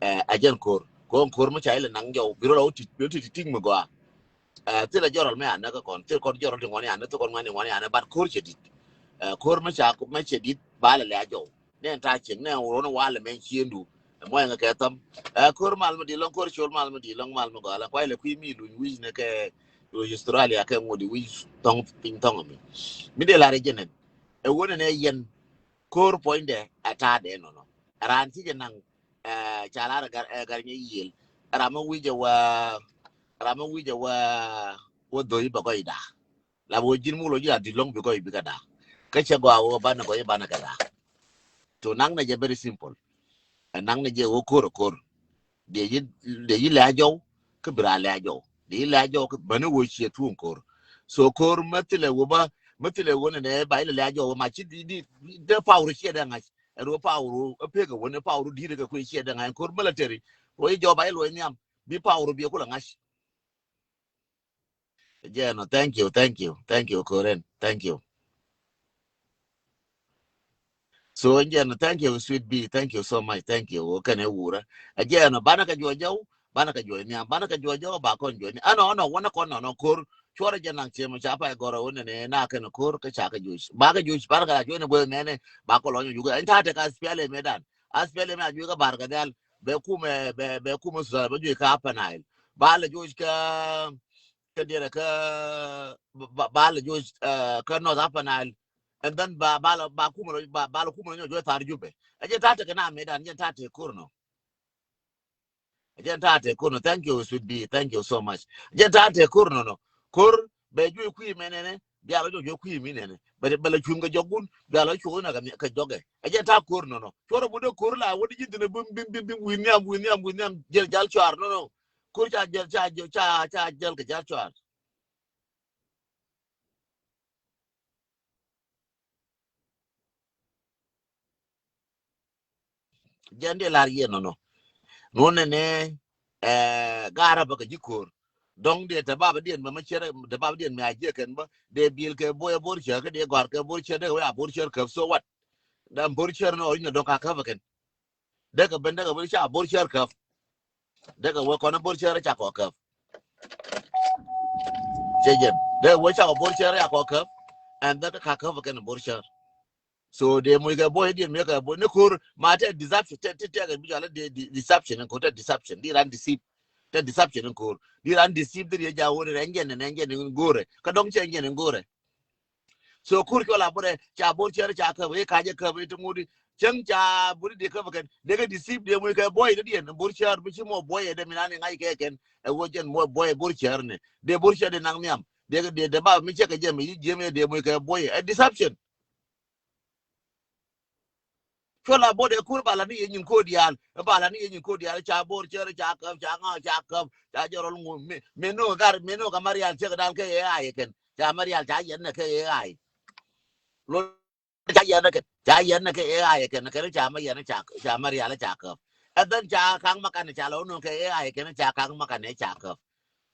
uh, a jɛn ko̱r. Ko̱r ko̱r mi ca ilɛ naŋ jɔw bi rɔ la wä ti, bi ti ti tiŋ mi gɔaa. Uh, thilɛ jɔrɔl mi anɛ kä kɔn, thil kɔn jɔrɔl ti ŋuani anɛ, thil kɔn ŋuani ŋuani anɛ, but ko̱r cɛ dit. Uh, ko̱r mi ca, mi cɛ dit ba lɛ lɛ a jɔw. Nɛ ta cieŋ nɛ wä run walɛ mɛ ciendu. Ɛ mɔyɛ ŋɛ kɛ thɔm. Ɛ ko̱r mal mi di lɔŋ, ko̱r col mal mi di lɔŋ, mal mi gɔalɛ. Kuay lɛ kui̱ mi luny wi̱c nɛ kɛ luny Australia kɛ ŋut di wi̱c thɔŋ piny thɔŋ mi. Mi dee lar ɛ jɛ nɛn. Ɛ wä nɛ nɛ yɛn ko̱r puɔ̱nydɛ ɛ ta̱a̱dɛ nɔnɔ. Ɛ raan ci jɛ naŋ, ɛ, ca lar ɛ gar, ɛ gar nyɛ yiël. Ɛ ram mi wi̱c ɛ wä, ɛ ram mi wi̱c ɛ wä, wä dho̱c bɛ gɔc da̱a̱. La bä ji̱n muk lɔ ji̱ a di̱t lɔ̱ŋ bi gɔy bi kɛ da̱a̱. Kä cɛ gɔaa wä banɛ gɔy banɛ kɛ da̱a̱. To naŋ nɛ jɛ very simple. Ɛ naŋ nɛ jɛ wä ko̱r ɛ ko̱r. Dee ji̱, dee ji̱ lɛ a jɔw, kä bi raa lɛ a jɔw. Dee ji̱ lɛ a jɔw, kä bäni wä ciɛ tuŋ ko̱r. So ko̱r mä thilɛ wä ba, mä thilɛ wä nɛ nɛ ba ilɛ lɛ a jɔw, ma ci di, di, dee pawru ciɛ dee ŋa̱c. Ɛ ruɔ pawru, ɛ pek ɛ wä nɛ pawru di̱t ɛ kɛ kui̱ ciɛ dee ŋa̱c. Ko̱r military, ruɔ ji̱ jɔw ba ilɛ wä nhiam, bi pawru bi ɛ kulɛ ŋa̱c. Jɛn ɔ, thank you, thank you, thank you, Koren, thank you. So, jɛn ɔ, thank you, Sweet B, thank you so much, thank you. Wä kɛn ɛ wurä. Jɛn ɔ, banɛ kɛ juɔc jɔw, banɛ kɛ juɔc nhiam, banɛ kɛ juɔc jɔw, ba kɔn juɔc nhiam. Ɛnɔ, ɛnɔ, wä nɛ kɔn nɔnɔ ko̱r. Cuɔrɛ jɛ naŋ ciɛ mɛ ca pay gɔrɛ wä nɛnɛ na kɛn ko̱r kä ca kɛ juɔc. Ba kɛ juɔc, banɛ kɛ la juɔc nɛ guɛ nɛnɛ, ba kɔ lɔny juɔc. Ɛn ta tɛ ka S P L A mɛ dan. S P L A mɛ a juɔc kä bar kɛ dhɛl. Bɛ kumɛ, bɛ, bɛ kumɛ Sudan, bɛ juɔc kä Upper Nile. Ba lɛ juɔc kä kä diɛrɛ kä ba, ba lɛ juɔc, eh, kä North Upper Nile. And then ba, ba lɛ, ba kumɛ lɔ, ba, ba lɛ kumɛ lɔ nyɔ juɔc thar Jubɛ. Ɛ jɛn ta̱a̱ tekɛ na mɛ dan, jɛn ta̱a̱ tek ko̱r nɔ. Ɛ jɛn ta̱a̱ tek ko̱r nɔ. Thank you, Sweet B. Thank you so much. Ɛ jɛn ta̱a̱ tek ko̱r nɔ nɔ. Ko̱r bɛ juɔc kui̱ mɛ nɛnɛ. Bia lɔ juɔc juɔc kui̱ mi nɛnɛ. Bɛ, bɛ lɛ cuŋ kɛ jɔkun. Bia lɔ cuɔc nɛ kɛ, kɛ jɔkɛ. Ɛ jɛn ta̱a̱ ko̱r nɔ nɔ. Cuɔrɛ bu dee ko̱r la wä di ji̱n thin ɛ bim, bim, bim, bim, wi̱i̱ nhiam, wi̱i̱ nhiam, wi̱i̱ nhiam. Jɛl jal cuar nɔ nɔ. Ko̱r ca jɛl, ca jɛl, ca, ca jɛl kɛ jal cuar. Jɛn dee lar yɛn nɔnɔ. Nunɛ ni, eh, gaarä bä kɛ ji̱ ko̱r. Dɔ̱ŋ dee te baba diɛn bä ma cierɛ, te baba diɛn mi a jiɛ kɛn bä. Dee bil kɛ boy a bor cier kä dee gɔ̱a̱r kɛ bor cier dee kɛ wee a bor cier käp, so what? Dee bor cier ni ɔ inɛ dɔ̱ŋ ka käp ɛ kɛn. Dee kɛ ben, dee kɛ ben ca bor cier käp. Dee kɛ wee kɔn a bor cier ca kɔ käp. Jɛ jɛn dee wee cakɔ Bor Cɛr ya kɔ käp. And then ka käp kɛn Bor Cɛr. So dee muc kɛ buɔy diɛn mi kɛ buɔy ni ko̱r ma tɛ deception, tɛ tɛ tɛ kɛ bi jɔlɛ de deception in ko̱r, tɛ deception di ran deceive. Tɛ deception in ko̱r di ran deceive di riɛ ja wuni rɛ njɛn ni njɛn ni go̱rɛ ka dɔŋ cɛ njɛn ni go̱rɛ. So ko̱r cɔl a bɔrɛ ca Bor Cɛr ca käp ɛ kacɛ käp ɛ ti ŋut. Cäŋ ca buri dee käp kɛn dee kɛ deceive dee muc kɛ buɔy ni diɛn Bor Cɛr bi ci mɔ buɔy ɛ dee mi nani ŋa̱c kɛ kɛn. Ɛ wä jɛn mɔ buɔy Bor Cɛr ni dee Bor Cɛr dee naŋ nhiam. Dee dee dee ba mi cɛ kɛ jɛ mi yi jiɛm ɛ dee muc kɛ buɔy ɛ deception. Cuɔl a bot ɛ kur ba la ni yɛ nyin ko̱r diaal, ba la ni yɛ nyin ko̱r diaal ca Bor Cɛr ca käp ca ŋa ca käp ca jɛ rɔl ŋu mi mi no gar mi no ka Marial cɛ kɛ dan kɛ ɛ ay kɛn ca Marial ca yɛn nɛ kɛ ɛ ay. Lo ca yɛn nɛ kɛ ca yɛn nɛ kɛ ɛ ay kɛn kɛn ca ma yɛn ca ca Marial ca käp. And then ca kaŋ ma kan ca lo no kɛ ɛ ay kɛn ca kaŋ ma kan ca käp.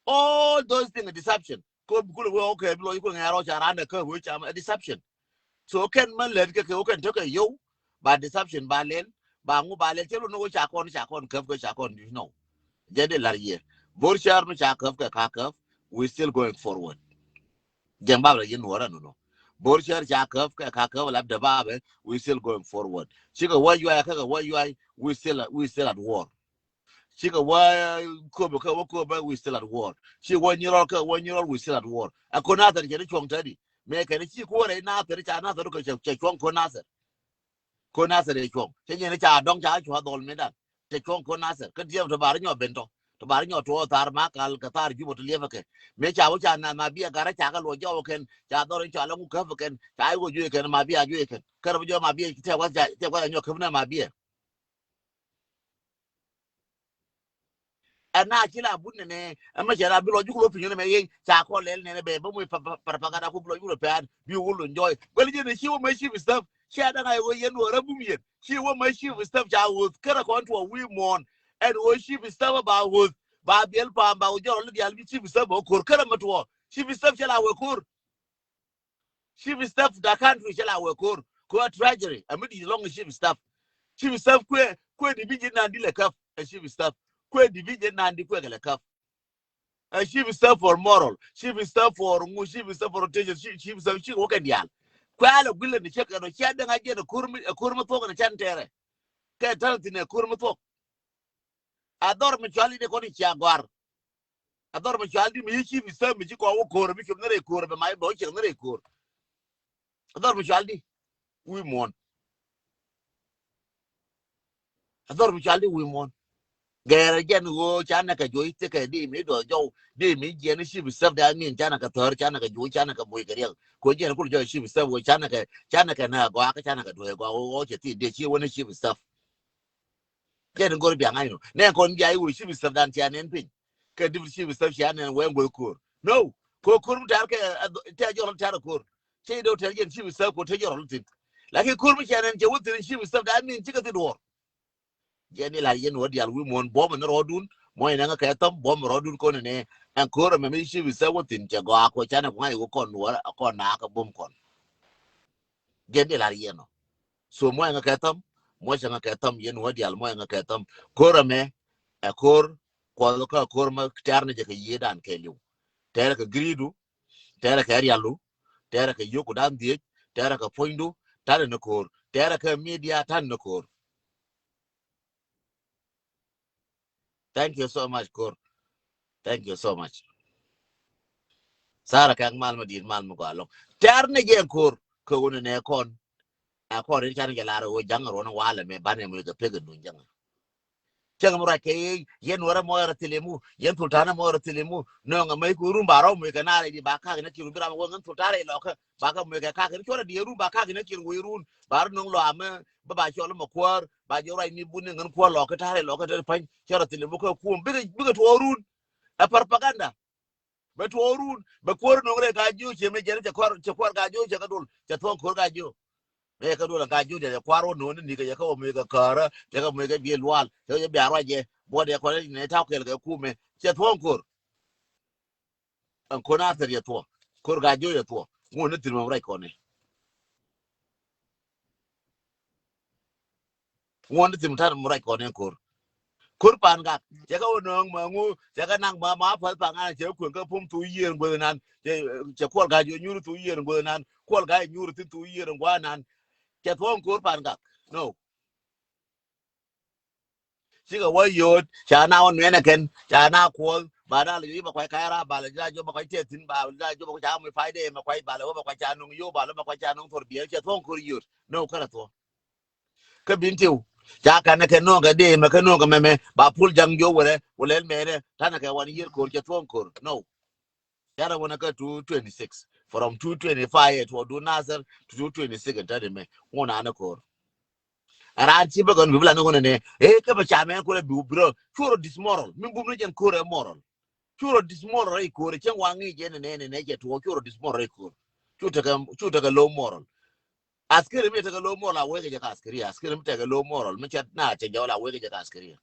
All those things deception. Ko bi kulɛ wee okay bi lɔ yi kulɛ ŋɛ̈r rɔ ca randɛ kä wee ca ma deception. So kɛn män lät kɛ kɛ wä kɛn tekɛ yow ba deception ba lɛl ba ŋu ba lɛl cɛ lun ni wä ca kɔn ca kɔn käp kɛ ca kɔn you know. Jɛ di lar yɛ Bor Cɛr mi ca käp kɛ ka käp. We still going forward. Jɛn bab la yɛn wä rɛ nono. Bor Cɛr ca käp kɛ ka käp la dɛ babɛ we still going forward. Cikɛ wä yuay kɛ kɛ wä yuay we still we still at war. Cikɛ wä Köpɛ kɛ wä Köpɛ we still at war. Cikɛ wä Nyirɔl kɛ wä Nyirɔl we still at war. Ɛ ko Nathɛr cɛ ni cuɔ̱ŋ tɛdi mɛ kɛn ci kuɔrɛ Nathɛr ca Nathɛr kɛ cɛ cuɔ̱ŋ ko Nathɛr. Ko Nathɛr ɛ cuɔ̱ŋ cɛ nyɛn ca dɔŋ ca cua dhɔl mi dan. Cɛ cuɔ̱ŋ ko Nathɛr kä diɛm tɔ bar nyɔ ben tɔ tɔ bar nyɔ tuɔ thar ma kal kɛ thar Jubɛ tɔ liɛpɛ kɛ. Mɛ ca wä ca na ma biɛ garɛ ca kɛ luɔ jɔw kɛn ca dhɔr in ca lɛ ŋu käp kɛn ca iwä juɛ kɛn ma biɛ juɛ kɛn kɛn rɛ bi jɔ ma biɛ tɛ wä ca tɛ wä ca nyɔ käp na ma biɛ. Ɛn na ci la but nɛnɛ ɛmɛ cɛ la bi lɔ juk lɔ piny nɛmɛ yeny ca kɔ lɛl nɛnɛ bɛ bä mui propaganda ku bi lɔ juk lɔ pɛn bi wul lɔ jɔy. Guɛl jɛ ni ci wä mɛ chief staff ci a daŋ a yɛ wä yɛn wä rɛ bum yɛn ci wä mɛ chief staff ca wä kärɛ kɔn tuɔ wi̱i̱ muɔ̱ɔ̱n. Ɛn wä chief staff ba wä ba biɛl pa̱a̱m ba wä jɔrɔ li dial bi chief staff ba wä ko̱r kärɛ mɛ tuɔ chief staff cɛ la wä ko̱r. Chief staff da country cɛ la wɛ ko̱r kɛ wä treasury. Ɛ mi di lɔŋ chief staff. Chief staff kuɛ kuɛ division nan di lɛ käp. Ɛ chief staff kuɛ division nan di kuɛ kɛ lɛ käp. Ɛ chief staff for moral, chief staff for ŋu, chief staff for rotation, chief staff ci wä kɛ diaal. Kuɛ alɛ guilɛ ni cɛ kɛ nɔ cɛ dɛŋ a jɛn ɛ ko̱r mi ɛ ko̱r mi thuɔk ni can tɛrɛ. Kɛ tɛrɛ thin ɛ ko̱r mi thuɔk. A dhɔr mi cual in ɛ kɔn in cia gɔar. A dhɔr mi cual di mi yi chief staff mi ci kɔn wä ko̱r mi cop ni rɛy ko̱r bɛ ma bɛ wä ciɛk ni rɛy ko̱r. A dhɔr mi cual di wi̱i̱ muɔ̱ɔ̱n. A dhɔr mi cual di wi̱i̱ muɔ̱ɔ̱n. Gɛɛrɛ jɛn ɣöö ca nɛ kɛ juɔc thikɛ di mi duɔth jɔw di mi jiɛn chief staff da min ca nɛ kɛ thäär ca nɛ kɛ juɔc ca nɛ kɛ buɔc kɛ riɛk. Ko jiɛn kul jɔc chief staff ɣöö ca nɛ kɛ ca nɛ kɛ nɛ gɔaa kä ca nɛ kɛ duɔc gɔaa ɣöö cɛ thi di ci wä ni chief staff. Jɛn in go̱r biaŋ a inɔ nɛ kɔn bia iwuɔ chief staff dan cia nɛn piny. Kɛ deputy chief staff cia nɛn wee ŋuɔth ko̱r. No. Ko ko̱r mi tɛr kɛ tɛr jɔrɔ tɛr ko̱r. Cɛ idɔ tɛr jɛn chief staff ko tɛr jɔrɔ thin. Lakin ko̱r mi cia nɛn cɛ wä thin chief staff dan min cikɛ thi duɔr. Jɛn ilar yɛn wä dial wi̱i̱ muɔ̱ɔ̱n buɔ̱m ni rɔɔdun. Muɔ̱ɔ̱n in ɛŋä kɛ thäm buɔ̱m rɔɔdun kɔn in ɛ ɛn ko̱r ɛmɛ mi chief staff wä thin cɛ gɔaa ko canɛ ko ŋa̱c wä kɔn wä kɔn naak ɛ buɔ̱m kɔn. Jɛn di lar yɛn ɔ. So muɔc ŋa kɛ thäm, muɔc ŋa kɛ thäm, yɛn wä dial muɔc ŋa kɛ thäm. Ko̱r ɛmɛ ɛ ko̱r kuɔth kä ko̱r ma tɛr ni jɛ kɛ yiëëdan kɛɛliw. Tɛrɛ kɛ giridu, tɛrɛ kɛ rialu, tɛrɛ kɛ yio̱ku dan dhiec, tɛrɛ kɛ puɔ̱nydu, tani ni ko̱r, tɛrɛ kɛ media, tani ni ko̱r. Thank you so much, Kor. Thank you so much. Sara kɛk mal ma dit mal ma gɔaa lɔŋ. Tɛr ni jɛ Kor. Kɛ wuni nɛ kɔn. Ɛ kɔn ri can jɛ lar wä jaŋ ruɔn walɛ mɛ banɛ mɛ kɛ pek dun jaŋ. Cɛŋ mi ruac kɛ yɛ yɛn wärɛ mɔ yɛrɛ thilimu yɛn thultanɛ mɔ yɛrɛ thilimu. Nöŋ mɛ ku run ba rɔ mɛ kɛ narɛ di ba kak ni kir bi ram wä ŋän thultanɛ ilɔkɛ ba kɛ mɛ kɛ kak ni cuɔrɛ di run ba kak ni kir wä run ba run nöŋ lɔ amɛ. Bä ba cɔl mɛ kuäär ba jɛ ruac ni bun ni ŋän kuäär lɔkä ta̱rɛ lɔkä te pa̱ny cɛ rɔ thilɛ bä kä kuɔm bikɛ bikɛ tuɔɔrun. Ɛ propaganda. Bɛ tuɔɔrun bɛ kuäär no̱ŋ rɛ ka jiö cɛ mɛ jɛn cɛ kuäär cɛ kuäär ka jiö cɛ kä dol cɛ thuɔ̱ŋ kuäär ka jiö. Mɛ yɛ kä dol ka jiö cɛ kuäär wä no̱ŋ ni nikɛ yɛ kä wä mɛ kɛ käärä cɛ kä mɛ kɛ biɛ lual cɛ jɛ bia ruac jɛ buɔt yɛ kɔn ni ta̱w kɛl kɛ kumɛ cɛ thuɔ̱ŋ kuäär. Ɛn ko̱n a thɛr yɛ thuɔ̱k ko̱r ka jiö yɛ thuɔ̱k ŋuɔ̱n ni thil mɛ rɛc kɔn ni. Ŋuɔ̱n ti thim ta̱n mɛ ruac kɔn ɛn ko̱r. Ko̱r Pangak cɛ kɛ wä nööŋ ma ŋu, cɛ kɛ naŋ ma, ma päth Pangak cɛ kueŋ kä pum thuk yiër ŋuäth nan. Cɛ, cɛ Kuɔl Ga̱a̱c nyuur thuk yiër ŋuäth nan. Kuɔl Ga̱a̱c nyuur thi̱n thuk yiër ŋuäth nan. Cɛ thuɔ̱ŋ Ko̱r Pangak. No. Cikɛ wä yio̱o̱t ca na wä nuɛnɛ kɛn ca na kuɔth ba na lɛ yo̱ i̱ ma kuac ka̱c ra ba lɛ ji̱ la jo̱ ma kuac tɛth thi̱n ba lɛ ji̱ la jo̱ ma kuac ca mi pay dee ma kuac ba lɛ wä ma kuac ca nuŋ yo̱o̱ ba lɛ ma kuac ca nuŋ thor biɛl cɛ thuɔ̱ŋ Ko̱r yio̱o̱t. No kärɛ thuɔ̱ŋ. Kä bin tiw ca kanɛ kɛ no̱o̱ŋ kɛ dee mɛ kɛ no̱o̱ŋ kɛ mɛmɛ ba pul jaŋ jo̱o̱ wɛrɛ wä lɛl mɛnɛ tanɛ kɛ wan yiër Ko̱r cɛ thuɔ̱ŋ Ko̱r. No. Carɛ wänä kä two twenty six, from two twenty five ɛ tuɔɔk duun Nasir to two twenty six ɛn tɛt ɛmɛ. Ŋun anɛ Ko̱r. Ɛ raan ci bä gɔn wi̱i̱ bi la ni ŋun ɛnɛ ɛ kä bɛ ca mɛn Ko̱r ɛ bi wä bi rɔ. Cu rɔ dismoral mi bum ni jɛn Ko̱r ɛ moral. Cu rɔ dismoral rɛy Ko̱r ɛ cäŋ wa ŋi̱i̱c ɛn ɛnɛ ɛnɛ cɛ tuɔɔk cu rɔ dismoral rɛy Ko̱r. Cu tekɛ, cu tekɛ low moral. Askeri mi tekɛ low moral a wekɛ jɛ ka askeri, askeri mi tekɛ low moral mi cɛ na cɛ jɛ wala a wekɛ jɛ ka askeri.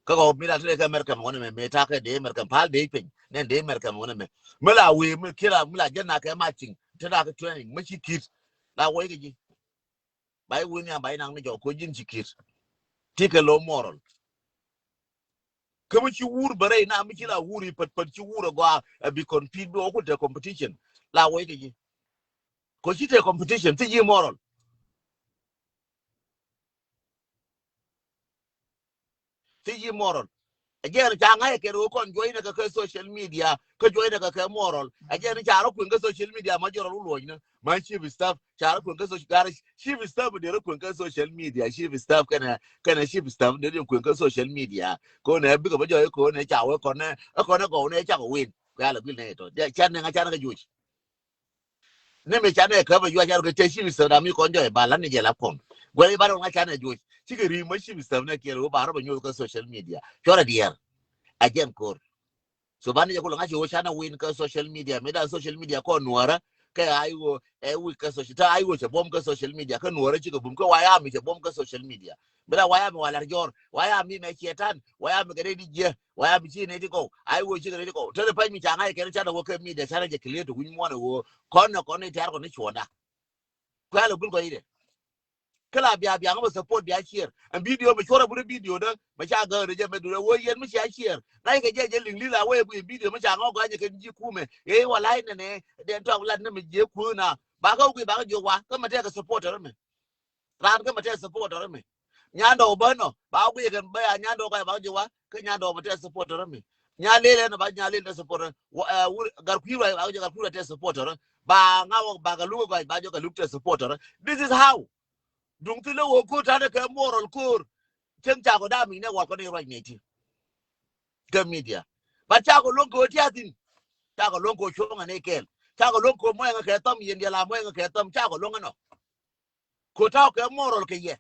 Kä kɔ mi la te kɛ America mɛ wänɛ mɛ, mɛ ta kɛ dee America pal dee piny nɛn dee America mɛ wänɛ mɛ. Mi la wee mi kila mi la jɛ na kɛ matching te na kɛ training mi ci kit la wee kɛ ji̱. Ba i̱ wee ni a ba i̱ naŋ ni jɔk ko ji̱n ci kit. Ti kɛ low moral. Kä mi ci wur bä rɛy na mi ci la wur i̱ pät pät ci wur a gɔaa a bi compete bi wä ku te competition. La wee kɛ ji̱. Ko ci te competition ti ji̱ moral. Ti ji̱ moral. Ɛ jɛn ca ŋa̱c kɛ ri wä kɔn juɔcnɛ kɛ kɛ social media kä juɔcnɛ kɛ kɛ moral. Ɛ jɛn ca rɔ kueŋ kɛ social media ma jɔrɔ wä luɔcnɛ ma chief staff ca rɔ kueŋ kɛ social gar chief staff dee rɔ kueŋ kɛ social media chief staff kɛnɛ kɛnɛ chief staff dee rɔ kueŋ kɛ social media. Kɛ wä nɛ bikɛ bä jɔc kɛ wä nɛ ca wä kɔn nɛ ɛ kɔn nɛ gɔw nɛ ca kɛ win. Kɛ ala guil nɛ tɔ ca nɛ ŋa ca nɛ kɛ juɔc. Ni mi canɛ kä bɛ yuac arɔ kɛ te chief staff dam mi kɔn jɔy ba lan ni jɛ la kɔn. Guɛl i̱ ba rɔ ŋa canɛ juɔc cikɛ ri mɔ chief staff nɛ kiɛl wä ba rɔ bɛ nyuɔth kä social media cuɔrɛ diɛɛr. A jɛn Ko̱r. So ba ni jɛ kulɛ ŋa ci wä canɛ win kä social media mi dan social media kɔn nuɔrä kɛ a iwä ɛ wik kä social ta a iwä cɛ buɔm kä social media kä nuɔrä cikɛ bum kä waya mi cɛ buɔm kä social media. Bi la waya mi wa lar jɔr waya mi mɛ cietan waya mi kɛ rɛy di jiɛ waya mi ci nɛ ti kɔw a iwä cikɛ rɛy ti kɔw te ri pany mi ca ŋa̱c kɛn canɛ wä kɛ media canɛ jɛ clear to wi̱ny muɔnɛ wä kɔn nɛ kɔn ni tɛr kɔn ni cuɔnda. Kuɛ lɛ gul kɔ ide. Kä la bia bia ŋä bä support bia share ɛn video mɛ cuɔrɛ buri video dä mɛ ca gäk rɛ jɛ mɛ durɛ wä yɛn mi cia share ŋa̱c kɛ jɛ jɛ liŋ li̱th a wee bui video mɛ ca ŋä gɔanyɛ kɛ ji̱ kumɛ ɛ wä la̱c nɛnɛ. Dɛn tɔk lat ni mɛ jiɛ kuäär na ba kä wä gui ba kä jiök wa kä mɛ tɛk kɛ support rɛ mɛ. Raan kä mɛ tɛk supporter mi. Nyandɔw bä nɔ ba guic kɛn bä ya nyandɔw ka ba jiwa kä nyandɔw mɛ tɛk supporter mi. Nyalel ɛn ba nyalel tɛk supporter gar kui̱ ruac ba jiwa gar kui̱ ruac tɛk supporter. Ba ŋa wä ba ka luk guac ba jiwa ka luk tɛk supporter. This is how. Duŋ thi lɛ wä ko̱r tanɛ kɛ moral ko̱r. Cieŋ cakɔ dam i̱ nɛ wal kɔn i̱ ruac nɛy ti. Kɛ media ba cakɔ luɔ̱ŋ kɛ wä tiathin. Cakɔ luɔ̱ŋ kɛ wä cuɔ̱ŋ ɛn i̱ kɛɛl cakɔ luɔ̱ŋ kɛ wä muɛŋ kɛ thɔm yɛn diɛl a muɛŋ kɛ thɔm cakɔ luɔ̱ŋ ɛnɔ. Ko taw kɛ moral kɛ yɛ.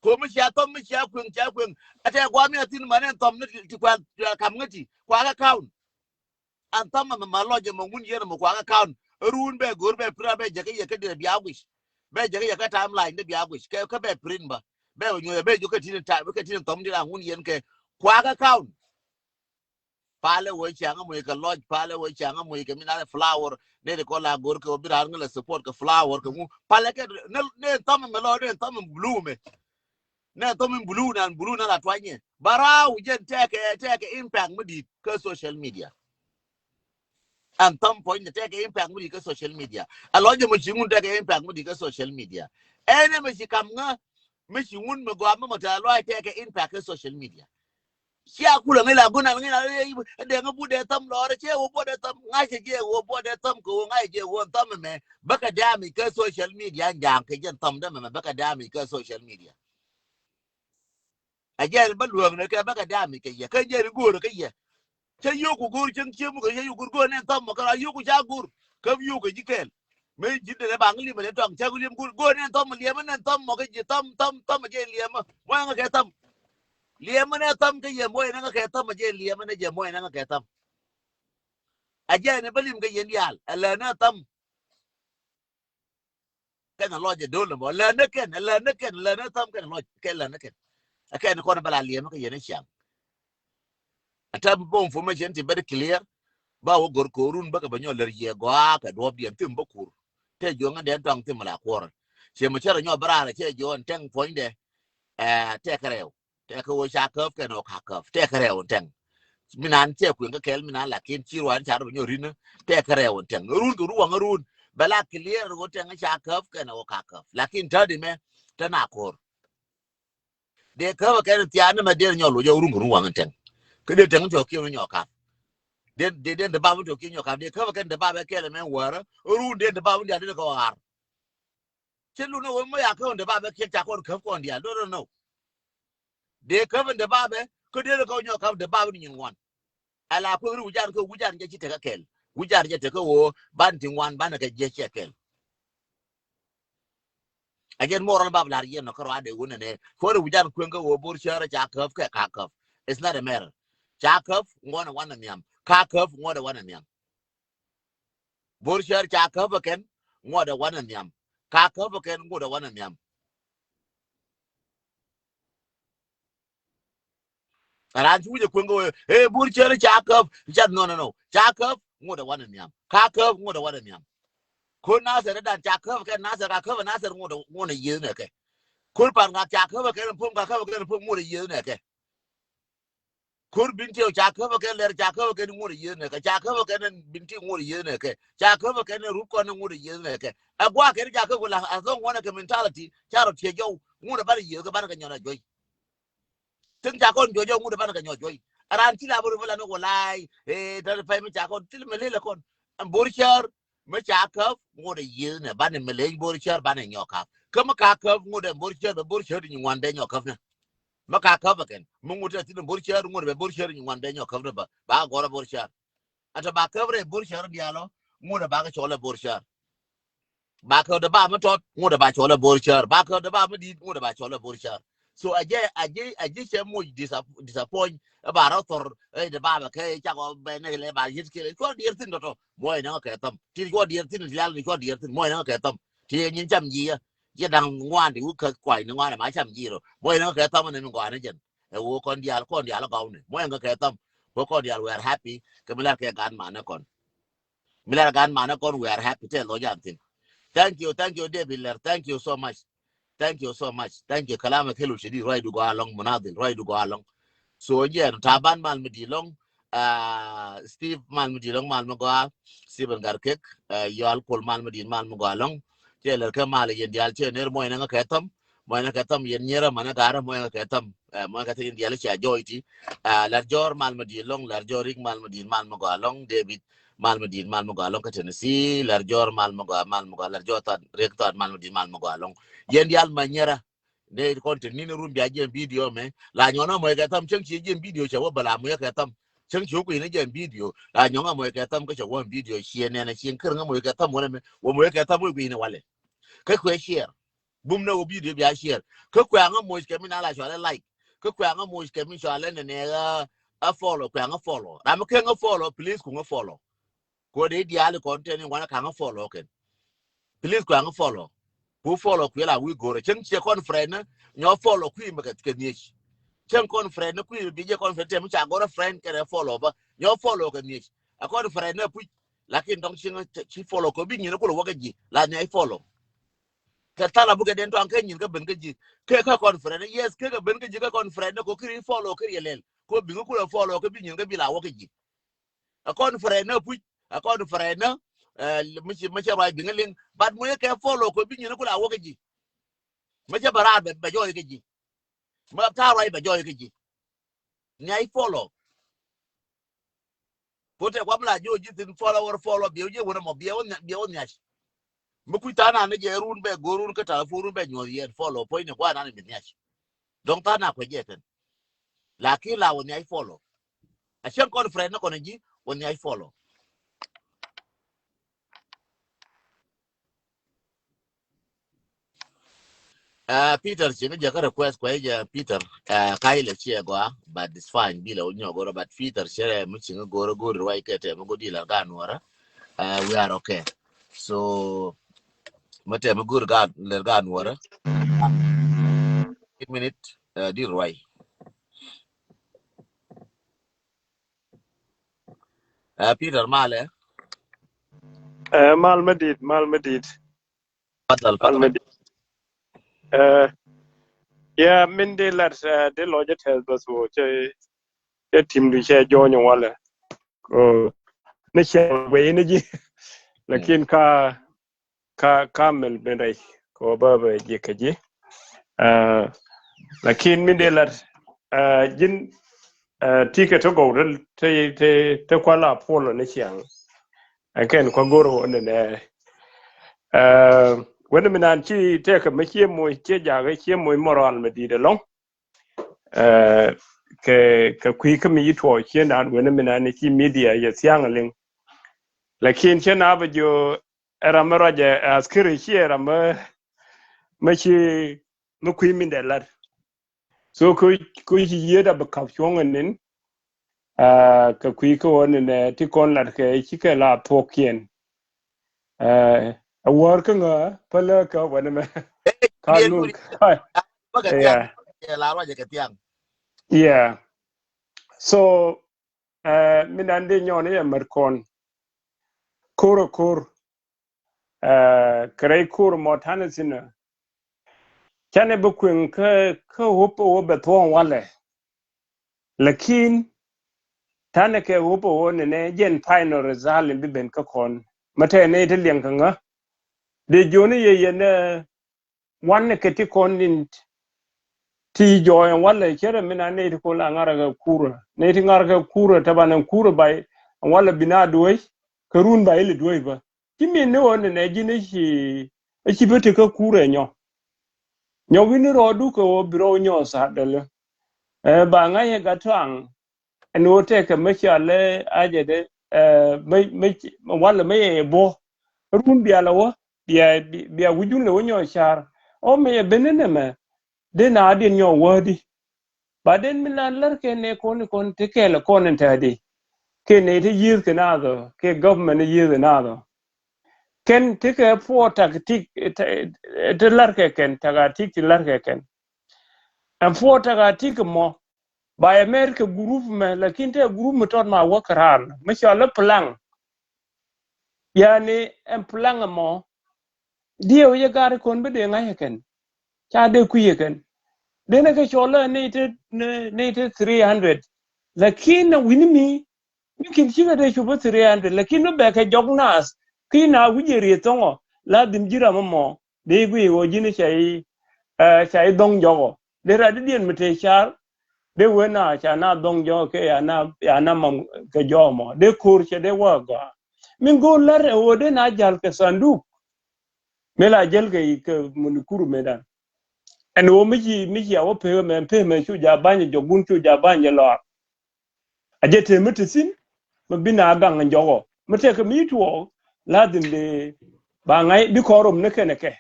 Ko mi cia thɔm mi cia kueŋ cia kueŋ. Ɛ tɛ guam yɛ thin man ɛn thɔm ni ti kual kam ŋä ti kual kä kaun. Ɛn thɔm mɛ ma lɔc ɛmɛ ŋun yɛn ɛmɛ kual kä kaun. Run bɛ go̱r bɛ pira bɛ jɛ kä yɛ kä diɛ bia guic. Bɛ jɛ kä yɛ kä timeline ni bia guic kɛ kä bɛ print ba. Bɛ wä nyuɔth bɛ jɔ kä tin ta kä tin thɔm di la ŋun yɛn kɛ kual kä kaun. Palɛ wä ciaŋ amoc kɛ lɔc palɛ wä ciaŋ amoc kɛ mi na flower. Nɛ ti kɔ la gor kɛ wä bi rar ŋä la support kɛ flower kɛ ŋu palɛ kɛ. Nɛ thɔm mɛ lɔ nɛ thɔm mɛ blue mɛ. Nɛ thɔm mɛ blue nan blue nan la tuany yɛ ba raw jɛn tɛkɛ tɛkɛ impact mi dit kä social media. An thɔm pɔny tɛkɛ impact mi dit kä social media. A lɔ jɛ mɛ ci ŋun tɛkɛ impact mi dit kä social media. Ɛn mɛ ci kam ŋä mi ci ŋun mɛ gɔam mɛ mɛ tɛ lɔ tɛkɛ impact kä social media. Cia kulɛ ŋi̱ la gun al ŋi̱ la dee ŋä but dee thäm lɔɔrɛ cie wä buɔt dee thäm ŋa̱cɛ jiɛ wä buɔt dee thäm kɛ wä ŋa̱cɛ jiɛ wä thäm mɛ bäkɛ dee ami kä social media ja̱a̱ŋ kɛ jɛn thäm dee mɛ bäkɛ dee ami kä social media. A jɛn bä luäŋ ni kɛ bäkɛ dee ami kɛ yɛ kä jɛn go̱o̱r kɛ yɛ. Cä yio̱k ku go̱o̱r cäŋ cie muk kɛ yɛ yio̱k go̱o̱r go̱o̱r ni thäm mɔ kɛ la yio̱k ku ca go̱o̱r kä yio̱k kɛ ji̱ kɛɛl. Mëë ji̱ dee baŋ li̱m ɛ tɔŋ cak li̱m go̱o̱r go̱o̱r ni thɔm li̱m ni thɔm mɔ kä ji̱ thɔm thɔm thɔm jɛ li̱m mɔ ŋä kɛ thɔm. Liɛmä nɛ thɔm kä yɛ mɔy nɛ ŋä kɛ thɔm a jɛ liɛmä nɛ jɛ mɔy nɛ ŋä kɛ thɔm. A jɛ ni bä lim kä yɛn diaal a lɛ nɛ thɔm. Kɛn a lɔc a do̱l nɛ bɔ lɛ nɛ kɛn a lɛ nɛ kɛn a lɛ nɛ thɔm kɛn a lɔc kɛn lɛ nɛ kɛn. A kɛn kɔn bä la liɛmä kä yɛn ni ciaŋ. A tɛm bä information ti very clear. Ba wä gor ko̱run bä kɛ bä nyɔ lär yɛ gɔaa kɛ duɔ̱p diɛn thim bä kur. Tɛ jiɔŋ in dɛn tɔŋ thim la kuɔrä. Ciɛ mɛ cɛ rɛ nyɔ bä raar cɛ jiɔn tɛŋ puɔ̱nydɛ. Ɛ tɛk kɛ rɛw. Tɛkɛ wä ca käp kɛn wä ka käp. Tɛkɛ rɛw tɛŋ. Mi nan cɛ kueŋ kä kɛl mi nan lakin ci ruan ca rɔ bɛ nyɔ rin. Tɛkɛ rɛw tɛŋ. Run kɛ ruwaŋ run. Bɛ la clear wä tɛŋ ca käp kɛn wä ka käp. Lakin tädi mɛ tɛ na kor. Dee käp kɛn thiaani mɛ dee nyɔ lo jɛ run kɛ ruwaŋ tɛŋ. Kä dee tɛŋ cɔ kiɛ nyɔ kap. Dee dee dee ba mi tɔ kiɛ nyɔ kap. Dee käp kɛn dee ba bɛ kɛl mɛ wärä. Run dee dee ba mi dial dee kɛ wä ɣar. Cɛ lun ni wä mɛ ya kä wä dee ba bɛ kiɛ ca kɔn käp kɔn dial. No, no, no. Dee käp in dee babɛ kä dee kɛ nyɔk käp dee babɛ ni nyin ŋuan. Ala kueŋ ri wi̱can kä wi̱can jɛ ci tekɛ kɛl. Wi̱can jɛ tekɛ wä ban ti ŋuan ban kɛ jɛ cɛ kɛl. A jɛn mɔrɔl bab lar yɛn nɔ kä rɔa dee wun nɛ. Kueŋ ri wi̱can kueŋ kä wä Bor Cär ca käp kɛ ka käp. It's not a matter. Ca käp ŋuɔn ɛ wan ɛ nhiam. Ka käp ŋuɔn ɛ wan ɛ nhiam. Bor Cär ca käp ɛ kɛn ŋuɔt ɛ wan ɛ nhiam. Ka käp ɛ kɛn ŋuɔt ɛ wan ɛ nhiam. Ran ci wi̱cɛ kueŋ kɛ wee, ee, Bor Cär ca käp, ca, no, no, no. Ca käp ŋuɔt ɛ wan ɛ nhiam. Ka käp ŋuɔt ɛ wan ɛ nhiam. Ko Nasir dan ca käp ɛ kɛn Nasir, ka käp ɛ Nasir ŋuɔt ɛ, ŋuɔt ɛ yieth nɛ kɛ. Ko Pan Gak ca käp ɛ kɛn Pom, ka käp ɛ kɛn Pom ŋuɔt ɛ yieth nɛ kɛ. Ko̱r Bintiɛw ca käp ɛ kɛn Lɛr, ca käp ɛ kɛn ŋuɔt ɛ yieth nɛ kɛ, ca käp ɛ kɛn Bintiɛw ŋuɔt ɛ yieth nɛ kɛ, ca käp ɛ kɛn Rut Kɔn ŋuɔt ɛ yieth nɛ kɛ. Ɛ gua̱a̱ kɛn ca käp kɛ la, as long ŋuɔt ɛ kɛ mentality, ca rɔ tiɛ jɔw, ŋuɔt ɛ banɛ yieth kɛ banɛ kɛ nyɔn a juɔy. Tin ca kɔn juɔy jɔw ŋuɔt ɛ banɛ kɛ nyɔn a juɔy. Ɛ ran ci la bä rɔ bä la ni wä la̱a̱y, ee, tɛn pɛy mi ca kɔn, thil mi lel ɛ kɔn. Ɛn Bor Cär, mi ca käp, ŋuɔt ɛ yieth nɛ, banɛ mi leny Bor Cär, banɛ nyɔk käp. Kä mi ka käp, ŋuɔt ɛ Bor Cär, bɛ Bor Cär di nyi ŋuan bɛ nyɔk käp nɛ. Mi ka käp ɛ kɛn. Mi ŋut ɛ thin Bor Cär, ŋut bɛ Bor Cär nyi ŋuan bɛ nyɔk käp ni bä. Ba gɔr ɛ Bor Cär. Ɛ tɛ ba käp rɛ Bor Cär diaal ɔ, ŋut ɛ ba kɛ cɔl ɛ Bor Cär. Ba käp dee ba mi tɔt, ŋut ɛ ba cɔl ɛ Bor Cär. Ba käp dee ba mi di̱i̱t, ŋut ɛ ba cɔl ɛ Bor Cär. So a jɛ, a jɛ, a jɛ cɛ muc disap-, disappoint. Ɛ ba rɔ thor, ɛ dee ba bɛ kɛ cak ɔ bɛ nɛ lɛ ba yet kɛ. Cuɔ diɛr thin tɔtɔ. Muɔy nɛ ŋa kɛ thäm. Ti cuɔ diɛr thin diaal ni cuɔ diɛr thin. Muɔy nɛ ŋa kɛ thäm. Ti nyin cam jiɛ. Jɛ da̱ŋ ŋuan ti wä kä kuay ni ŋuan ma cam ji̱ rɔ. Muɔy ni ŋä kɛ thäm ni mi ŋuan ni jɛn. Ɛ wä kɔn diaal, kɔn diaal gɔw ni. Muɔy ŋä kɛ thäm. Wä kɔn diaal, we are happy. Kɛ mi lar kɛ gan man ni kɔn. Mi lar gan man ni kɔn, we are happy. Tɛ lɔ jan thin. Thank you, thank you, David Lɛr. Thank you so much. Thank you so much. Thank you. Kalam kɛ lu shadid. Ruac du gɔaa lɔŋ, Munadil. Ruac du gɔaa lɔŋ. So jɛn Taban mal mi di lɔŋ. Ah, Steve mal mi di lɔŋ, mal mi gɔaa. Stephen Garkek, ah, Yɔal Kol mal mi di, mal mi gɔaa lɔŋ. Cɛ lɛr kɛ mal yɛn diaal cɛ ner muɔy nɛ ŋa kɛ thäm. Muɔy nɛ kɛ thäm yɛn nyɛrɛ manɛ garɛ muɔy nɛ kɛ thäm. Ah, muɔy kɛ thäm yɛn diaal cɛ jɔy ti. Ah, Lɛr Jɔr mal mi di lɔŋ, Lɛr Jɔr Rik mal mi di, mal mi gɔaa lɔŋ. David mal mi di, mal mi gɔaa lɔŋ kä Tennessee. Lɛr Jɔr mal mi gɔaa, mal mi gɔaa. Lɛr Jɔr Thɔt, Rik Thɔt mal mi di, mal mi gɔaa lɔŋ. Yɛn diaal ma nyɛrɛ. Ne kɔn te nin rum bia jiɛn video mɛ. La nyɔn a mɔy kɛ thäm, cäŋ ci jiɛn video cɛ wä bɛ la mɔy kɛ thäm. Cäŋ ci wä kui̱ ni jiɛn video. La nyɔn a mɔy kɛ thäm kä cɛ wä video ciɛ nɛn a ciɛ kär ŋa mɔy kɛ thäm wä nɛ mɛ. Wä mɔy kɛ thäm wä kui̱ ni walɛ. Kä kuɛ share. Bum ne wä video bia share. Kä kuɛ ŋa mɔy kɛ mi na la cɔalɛ like. Kä kuɛ ŋa mɔy kɛ mi cɔalɛ nɛ nɛ a, a follow, kuɛ ŋa follow. Ram kɛ ŋa follow, please ku ŋa follow. Kuɔ dee diaal kɔn tɛn in wanɛ kaŋä follow kɛn. Please kuɛ ŋä follow. Ku follow kuɛ la wi̱i̱ go̱rɛ. Cäŋ ciɛ kɔn friend ni, nyɔ follow kui̱ mɛ kɛ, kɛ nhiec. Cäŋ kɔn friend ni kui̱ bi jɛ kɔn friend tɛm ca go̱rɛ friend kɛnɛ follow bä. Nyɔ follow kɛ nhiec. A kɔn friend ni puc. Lakin dɔŋ ci ŋä ci follow kɛ bi nyin kulɛ wä kɛ ji̱. La nhiec follow. Kɛ thala bukɛ den tɔŋ kɛ nyin kɛ ben kɛ ji̱. Kɛ kɛ kɔn friend ni, yes, kɛ kɛ ben kɛ ji̱ kɛ kɔn friend ni kɔ kiri follow kiri yɛ lɛl. Kɔ bi ŋä kulɛ follow kɛ bi nyin kɛ bi la wä kɛ ji̱. A kɔn friend ni puc, a kɔn friend ni, eh, mi ci, mi ci ruac bi ŋä liŋ. But mo yɛ kɛ follow kɔ bi nyin kula wä kɛ ji̱. Mi ci bɛ raar bɛ, bɛ jɔy kɛ ji̱. Mi ta̱a̱ ruac bɛ jɔy kɛ ji̱. Nhiac follow. Ko tɛ kuam la jiɔ ji̱ thin follower follow biɛ wä jiɛ wä nɛ mɔ biɛ wä nhiac, biɛ wä nhiac. Mi kui̱ tha̱a̱ŋ na ni jɛ run bɛ go̱o̱r run kä telephone run bɛ nyuɔ̱th yɛn follow puɔ̱ny ni kua̱ na ni bi nhiac. Dɔ̱ŋ tha̱a̱ŋ na kuɛ jɛ thin. Lakin la wä nhiac follow. A cäŋ kɔn friend ni kɔn ji̱ wä nhiac follow. Ah, Peter, ci ŋä jɛ kä request kuɛ jɛ Peter. Ah, ka̱c lɛ ciɛ gɔaa, but it's fine. Bi lɛ wä nyɔk gɔrɔ, but Peter cɛ rɛ mi ci ŋä gɔrɔ gɔrɔ ruac kɛ tɛ mi gɔrɔ di lɛ gan wärä. Ah, we are okay. So, mi tɛ mi gɔrɔ gan lɛ gan wärä. Minute, ah, di ruac. Ah, Peter malɛ. Eh, mal mi dit, mal mi dit. Fadal, mal fadal. Mi dit. Eh, Yeah, min dee lat, uh, dee lɔc a tɛth bas wä cɛ, cɛ tim du cɛ jɔny walɛ. Ko ni cɛ wee ni ji̱. Lakin ka, ka, ka mel ben rɛy. Ko ba ba ji̱ ka ji̱. Uh, lakin min dee lat, uh, ji̱n, uh, tikɛ ti gɔw ti, ti, ti, ti kua la puɔl ni ciaŋ. Ɛn kɛn kua go̱r wä ni nɛ. Uh, wen mi nan ci tɛkɛ mi cie moc cie jakä cie moc moral mi dit ɛlɔŋ. Uh, kɛ, kɛ kui̱ kä mi yi tuɔɔk cie nan wen mi nan ci media yɛ thiaŋ liŋ. Lakin cie na bɛ jo ɛ ram mi ruacɛ askiri cie ram mi, mi ci mi kui̱ min dɛ lat. So ku, ku ci yiet a bi kap cuɔ̱ŋ in nin, uh, kɛ kui̱ kä wä ni nɛ ti kɔn lat kɛ ci kɛ la thuɔk kiɛn. Uh, a wäär kä ŋä pälä kä wä ni mɛ. Ka nun. Yeah. Yeah. So, uh, mi nan di nyɔn iɛ mɛr kɔn. Kor a kor. Uh, kɛ rɛy kor mɔ tanɛ thinɛ. Canɛ bi kueŋ kä, kä wop wop bɛ thuɔ̱ɔ̱ŋ walɛ. Lakin tanɛ kɛ wop wop ni nɛ jɛn final result in bi ben kä kɔn. Mɛ tɛ ni ti liɛŋ kä ŋä. Dee joni yɛ yɛ nɛ wan ni kɛ ti kɔn in ti jɔɔy walɛ cɛ rɛ mi na ni ti kɔn la ŋa̱rɛ kɛ kurɛ. Ni ti ŋa̱rɛ kɛ kurɛ tɛ ban in kurɛ bay walɛ bi na duɔy. Kɛ run bay ili duɔy bä. Ci min ni ɣöö nɛnɛ ji̱n i̱ ci, i̱ ci bi ti kä kurɛ nyɔ. Nyɔ wi̱ni rɔɔdu kɛ ɣöö bi rɔw nyɔ tha̱a̱t däli. Ɛ ba ŋa̱c ɛ gat tɔaŋ. Ɛn ɣöö tɛkɛ mi cɔal ɛ ajɛ dee, ɛ, mi, mi, walɛ mi yɛ buɔ. Run bia lɛ wä, bia, bia wi̱cdun lɛ wä nyɔ car. Ɔ mi yɛ ben ni nɛmɛ. Dee na diɛn nyɔ wädi. Ba den mi lan lär kɛ nɛ kɔn kɔn ti kɛl kɔn in tɛdi. Kɛ nɛ ti yieth kɛ nathɔ, kɛ government yieth kɛ nathɔ. Kɛn ti kɛ puɔ tak tik, ti lär kɛ kɛn, tak a tik ti lär kɛ kɛn. Ɛn puɔ tak a tik mɔ, ba yɛ mɛr kɛ group mɛ, lakin tɛ group mi tɔt ma wä kɛ raar, mi cɔl ɛ plan. Yani ɛn plan mɔ, diɛw yɛ gar kɔn bi dee ŋa̱c ɛ kɛn. Ca dee kui̱ ɛ kɛn. Dee ni kɛ cɔl ɛ ni ti, ni, ni ti three hundred. Lakin na wi̱ni mi, mi kin cikɛ dee cop ɛ three hundred. Lakin mi bɛ kɛ jɔk naath. Ki na wi̱c ɛ rieth thɔŋɔ. La dhim ji̱ ram ɛmɔ. Dee guiy ɣöö ji̱n ca i̱, ɛ, ca i̱ dhɔ̱ŋ jɔkɔ. Dee rat didiɛn mi te car. Dee wen na ca na dhɔ̱ŋ jɔkɔ kɛ ya na, ya na mam kɛ jɔkɔ mɔ. Dee ko̱r cɛ dee wä gɔaa. Min go̱o̱r lär ɛ ɣöö dee na jal kɛ thanduk. Mi la jäl kɛ, kɛ mun kur medan. Ɛn ɣöö mi ci, mi ci a wä pek mɛ, pek mɛ cu ja ba̱ny jɔkun cu ja ba̱ny jɛ lɔr. A jɛ te mi te thi̱n, mi bi na gaŋ jɔkɔ. Mi tekɛ mi tuɔɔk, lazim dee ba ŋa̱c bi kɔn rom ni kɛnɛ kɛ.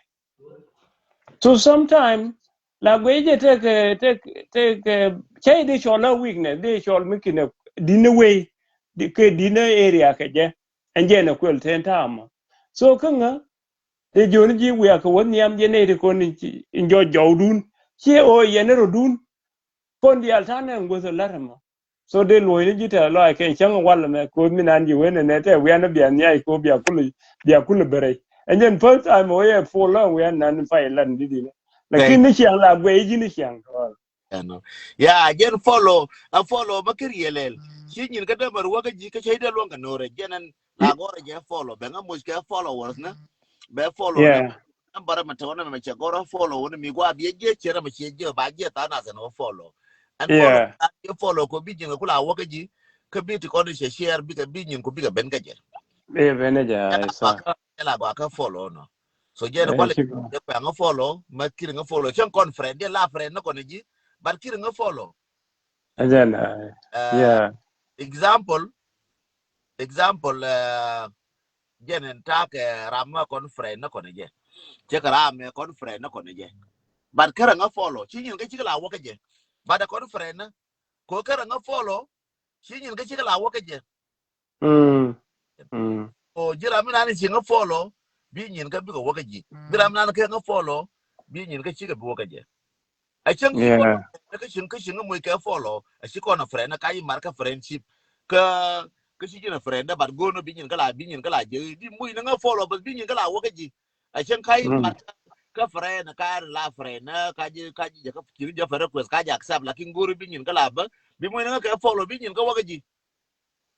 So sometime la guiy jɛ tekɛ, tekɛ, tekɛ, cɛ di cɔl la weakness, di cɔl mi kinɛ di ni wei, di kɛ di ni area kɛ jɛ. Ɛn jɛ ni kuɛl ten ta̱a̱ mɔ. So kä ŋä, di jiɔni ji̱ wiak kɛ wä nhiam jɛ ni ti kɔn in jɔk jɔwdun. Ciɛ ɣöö yɛn ni rɔdun. Kɔn diaal ta̱a̱ ni ɛn guäth ɛ la̱t ɛmɔ. So dee luɔ̱c ni ji̱ tɛ̈th lɔaac kɛn cäŋ walɛ mɛ ko̱o̱th mi nan ji̱ wen ɛnɛ tɛ wian ni bia nhiac ko̱o̱th bia kulɛ, bia kulɛ bɛ rɛy. Ɛn jɛn first time ɣöö yɛ follow wian nan pay lat ni di̱t. Lakin ni ciaŋ la guɛy ji̱ ni ciaŋ. Ɛnɔ. Ya, jɛn follow, a follow ma kir yɛ lɛl. Ci nyin kä dämär wäkä ji̱ kä cäy dee luɔ̱ŋ kɛ no̱rɛ. Jɛn ɛn la gɔrɛ jɛ follow. Bɛ ŋa moc kɛ followers ni. Bɛ follow ni. Nambara mɛ tɔnɛ mɛ cɛ gɔrɔ follow wä ni mi gua biɛ jiɛ cɛ rɛ mɛ ciɛ jiɛ ba jiɛ tha na sɛn wä follow. Ɛn follow a jiɛ follow ko bi jiŋ kula wä kä ji̱ kä bi ti kɔn cɛ share bi kɛ bi nyin ko bi kɛ ben kä jɛ. Bi ben kä jɛ. Ba kä la ba kä follow nɔ. So jɛ ni kɔn lɛ kɛ pɛ ŋa follow ma kiri ŋa follow cɛn kɔn friend jɛ la friend ni kɔn ji̱. But kiri ŋa follow. Ɛn jɛn, yeah. Example, example, jɛn in ta̱a̱ kɛ ram mɛ kɔn friend ni kɔn jɛ. Cɛ kɛ ram mɛ kɔn friend ni kɔn jɛ. But kärɛ ŋä follow ci nyin kä cikɛ la wä kä jɛ. But kɔn friend ni ko kärɛ ŋä follow ci nyin kä cikɛ la wä kä jɛ. Ko ji̱ ram mi nan ci ŋä follow bi nyin kä bikɛ wä kä ji̱. Bi ram mi nan kɛ ŋä follow bi nyin kä cikɛ bi wä kä jɛ. A cäŋ ki follow kä cäŋ kä cäŋ moc kɛ follow a ci kɔn a friend ka yi mar kä friendship. Kä kä ci jin a friend but gono bi nyin kä la bi nyin kä la jɛ di moc ni ŋä follow but bi nyin kä la wä kä ji̱. A cäŋ ka yi mar kä friend, ka la friend, ka ji̱, ka ji̱ jɛ kä ci ji̱ jɛ friend request, ka ji̱ accept, lakin go̱o̱ri bi nyin kä la bä, bi muɔ̱c ni kä follow, bi nyin kä wä kä ji̱.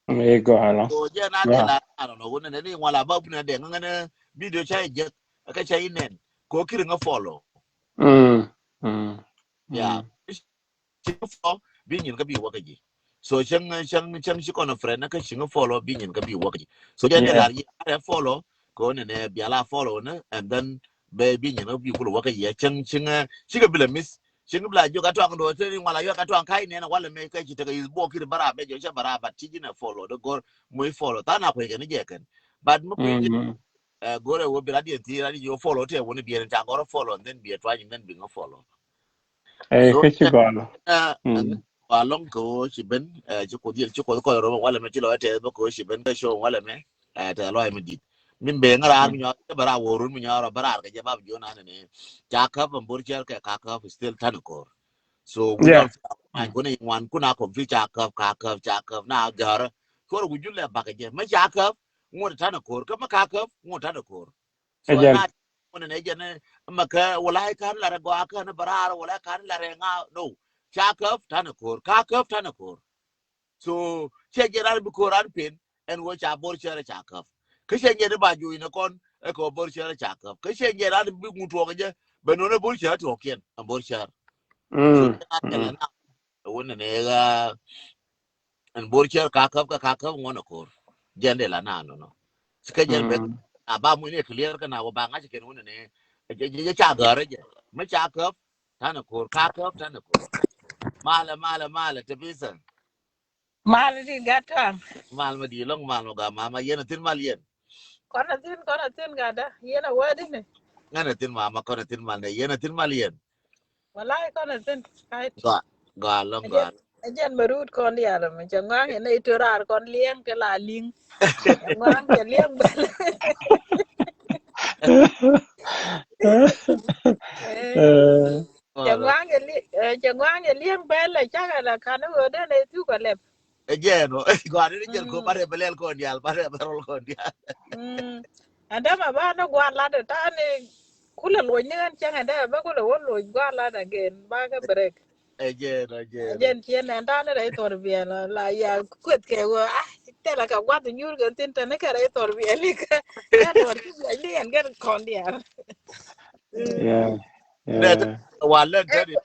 Ëë gɔaa lɔ. So jɛ na dee la, I don't know, wun ni ni ŋuan la ba bu ni dee ŋa ŋa ni video ca jɛ, kä ca nen. Ko kiri ŋa follow. Mm. Mm. Yeah. Ci follow, bi nyin kä bi wä kä ji̱. So cäŋ, cäŋ, cäŋ ci kɔn a friend kä ci ŋa follow, bi nyin kä bi wä kä ji̱. So jɛ dee la, yeah, follow, ko ni ni bia la follow ni, and then bɛ bi nyin kä bi kul wä kä ji̱. Cäŋ, cäŋ, ci kä bi la miss. Cäŋ bi la jiök a tuaŋ do te ni ŋuan la yɔk a tuaŋ ka̱ nen wala mɛ kä ci tekɛ is bok kiri bara bɛ jɛ cɛ bara ba ti ji̱ ni follow de go̱r muc follow. Tha̱a̱ŋ a kuec kɛ ni jɛ kɛn. But mi kuec jɛ, eh, go̱r ɛ wä bi la diɛn ti la di ji̱ follow te wä ni biɛn ca gɔr follow and then bi a tuaŋ and then bi ŋa follow. Ëë So kä ci ɛ, gɔaa lɔ. ɛ, ɛn gɔaa lɔŋ kɛ ɣöö ci ben, ɛ, ci Kuoth yel, ci Kuoth kɔc rɔ wala mɛ, ci lɔ tɛth bä kɛ ɣöö ci ben kɛ show wala mɛ, ɛ, tɛth lɔc mi dit. Min bee ŋä raar mi nyɔr, kɛ bɛ raar wä run mi nyɔr rɔ bɛ raar kɛ jɛ bap jiɔn anɛ ni. Ca käp ɛn bo̱r cɛr kɛ ka käp still ta̱n ko̱r. So we, yeah, don't feel like, mm, kun i̱ ŋuan kun a confuse ca käp, ka käp, ca käp na gɛrä. Kuɔr wi jul lɛ bakɛ jɛ. Mɛ ca käp, ŋuɔ̱t ta̱n ko̱r. Kä mɛ ka käp, ŋuɔ̱t ta̱n ko̱r. So, ɛjɛn, na ŋun ni jɛn, ma kä wala kan la rɛ gɔaa kan bɛ raar wala kan la rɛ ŋa, no. Ca käp ta̱n ko̱r, ka käp ta̱n ko̱r. So cɛ jɛ ran bi ko̱r an pen ɛn wä ca bo̱r cɛrɛ ca käp. Kä cɛ jɛ ni ba juɔy ni kɔn ɛ kɛ wä bo̱r cɛrɛ ca käp. Kä cɛ jɛ ran bi ŋut tuɔk jɛ bɛ nunɛ bo̱r cɛrɛ tuɔkiɛn ɛn bo̱r cɛrɛ. So, mm, jɛ ran jɛ la na wun ni ɣä ɛn bo̱r cɛr ka käp kä ka käp ŋuɔ̱n a ko̱r. Jɛn dee la na nɔ nɔ. Kä jɛn bɛ, mm, a ba muc ni clear kä na wä ba ŋa̱c kɛn wun ni jɛ, jɛ, jɛ ca gäärä jɛ. Mi ca käp ta̱n a ko̱r, ka käp ta̱n a ko̱r. Malɛ, malɛ, malɛ te bisa. Mal di gat tuaŋ. Mal ma di lɔŋ mal ma ga mama yɛn a thin mal yɛn. Kɔn a thin, kɔn a thin gat da yɛn a wä di ni. Ŋän a thin mama kɔn a thin mal ni yɛn a thin mal yɛn. Walai kɔn a thin. Gɔaa, gɔaa lɔŋ gɔaa. Ɛ jɛn mɛ rut kɔn diaal mɛ cɛ ŋuaŋ yɛn a ito raar kɔn liɛŋ kɛ la liŋ. Cɛ ŋuaŋ cɛ liɛŋ bɛl. Cɛ ŋuaŋ cɛ liɛŋ bɛl cakɛ la kan wä den a itu kɔ lɛp. Ɛ jɛn wä gɔaa ni jɛn ko barɛ bɛ lɛl kɔn diaal, barɛ bɛ rɔl kɔn diaal. Ɛn dämɛ ba ni gua̱a̱r lat ɛ ta̱a̱ ni kulɛ loc ni ɣän cäŋ ɛn dämɛ bä kulɛ wä loc gua̱a̱r lat again ba kɛ break. Ɛ jɛn, ɛ jɛn. Ɛ jɛn ciɛ nɛn ta̱a̱ ni rɛy thɔr biɛl la ya kueth kɛ wä a tɛlɛ kɛ gua̱th nyuur kɛ thin tɛn ni kɛ rɛy thɔr biɛl ni kɛ thɔr ci biɛl ni ɛn kɛ kɔn diaal. Yeah, yeah. Wa lɛn tɛni.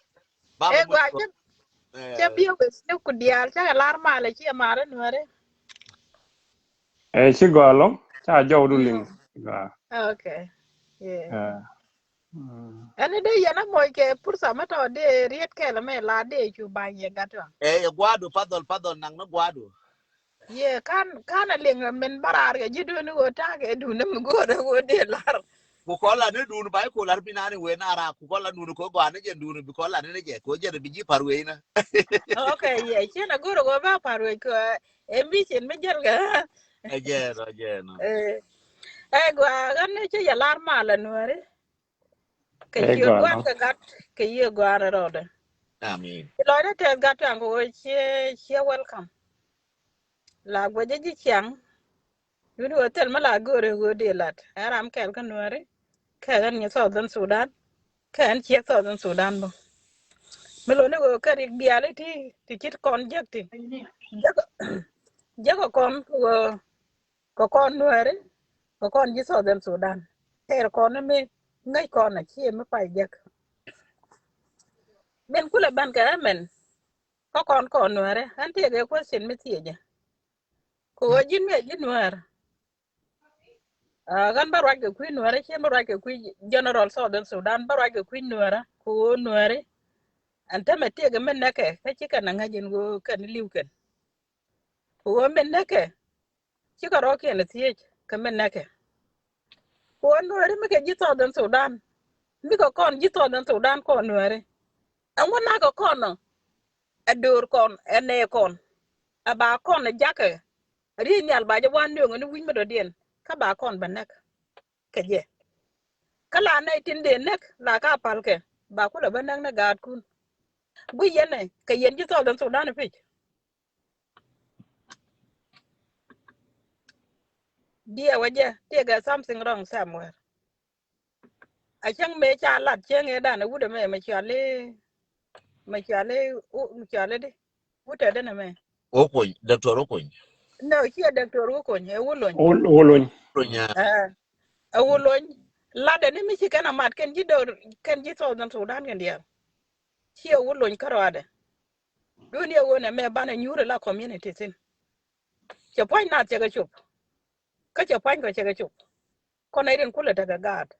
Ɛ gua cɛ, cɛ biɛ wes ni ku diaal cakɛ lar malɛ ciɛ marɛ nuɛri. Ɛ ci gɔaa lɔŋ ca jɔw du liŋ. Okay. Yeah. Ɛn ni dee yɛn a moc kɛ pursa mɛ tɔ dee riet kɛl mɛ la dee cu ba̱ny yɛ gat tɔ. Ɛ yɛ guadu padhol padhol naŋ ni guadu. Ye kan kan a liŋ min barar kɛ ji̱ duni wä takɛ duni mi go̱o̱rɛ wä dee lar. Ku kɔn la ni duni ba i̱ ku lar bi nani wee nara ku kɔn la duni ko gɔaa ni jɛ duni bi kɔn la ni ni jɛ ko jɛ bi ji̱ par wee na. Okay, ye cien a go̱o̱rɛ wä ba par wee kɛ ɛ mi cien mi jɛl kɛ. Ɛ jɛ nɔ, jɛ nɔ. Ɛ gɔaa ɣän ni ci yɛ lar mal a nuɛri. Kɛ ciöt gua̱n kɛ gat kɛ yiëë gua̱n rɔɔdɛ. Amin. Ci lɔcdä tɛth gat tuaŋ kɛ ɣöö ciɛ ciɛ welcome. La guecä ji̱ ciaŋ. Yuni ɣöö thil mi la göörä ɣöö dee lat ɛn ram kɛl kä nuääri. Kɛ ɣän nyi Southern Sudan. Kɛ ɣän ciek Southern Sudan bä. Mi loni ɣöö kɛ rik diaal iti ti cit kɔn jiäk ti. Jiäk jiäk kɔn ɣöö kɛ kɔn nuääri kɛ kɔn ji̱ Southern Sudan. Tɛɛr kɔn mi ŋäc kɔn a ciɛ mi pay jek. Min kulɛ ban kɛ ɛmɛn kä kɔn kɔn nuääri ɛn tiɛɛk ɛ question mi thiecä. Kɛ ɣöö ji̱n mi a ji̱ nuäär. Ɣän bä ruac kɛ kui̱ nuäärä ciɛ bä ruac kɛ kui̱ general Southern Sudan bä ruac kɛ kui̱ nuäärä kɛ ɣöö nuääri. Ɛn tämɛ tiɛɛk mi nɛkɛ kä cikɛ na ŋäc in ɣöö kɛn li̱w kɛn. Kɛ ɣöö mi nɛkɛ cikɛ rɔɔkiɛn ɛ thiec kɛ mi nɛkɛ. Kɛ ɣöö nuääri mi kɛ ji̱ Southern Sudan mi kɛ kɔn ji̱ Southern Sudan kɔn nuääri. Ɛŋu nakɛ kɔn ɔ ɛ döör kɔn ɛ nɛɛ kɔn ɛ ba kɔn ɛ jakɛ. Riey nhial ba jɛ wan nööŋ ni wi̱c mi dɔ̱diɛn kä ba kɔn bɛ näk kɛ jɛ. Kä la nɛy tin dee näk la ka palkɛ ba kulɛ bä näk ni gaatkun. Guic yɛn ɛ kɛ yɛn ji̱ Southern Sudan pic. Diɛ wä jɛ tiɛ gɛ something wrong somewhere. A cäŋ mëë ca lat cäŋ ëë dan ɛ wut ɛmɛ mɛ cɔali, mɛ cɔali, mɛ cɔali di. Wut ɛ den ɛmɛ. Wä Kony, Doctor Wä Kony. No, ciɛ Doctor Wä Kony, ɛ Wä Lony. Wä Lony. Lony, ah. Ɛ Wä Lony. Lat ɛn mi ci kɛn a mat kɛn ji̱ dor kɛn ji̱ Southern Sudan kɛn diaal. Ciɛ Wä Lony kärɔadɛ. Dunia wä nɛ mɛ banɛ nyuur ila community thin. Cɛ pua̱ny nath cɛ kɛ cop. Kä cɛ pua̱ny kɔ cɛ kɛ cop. Kɔn ɛ rin kulɛ tekɛ gaat.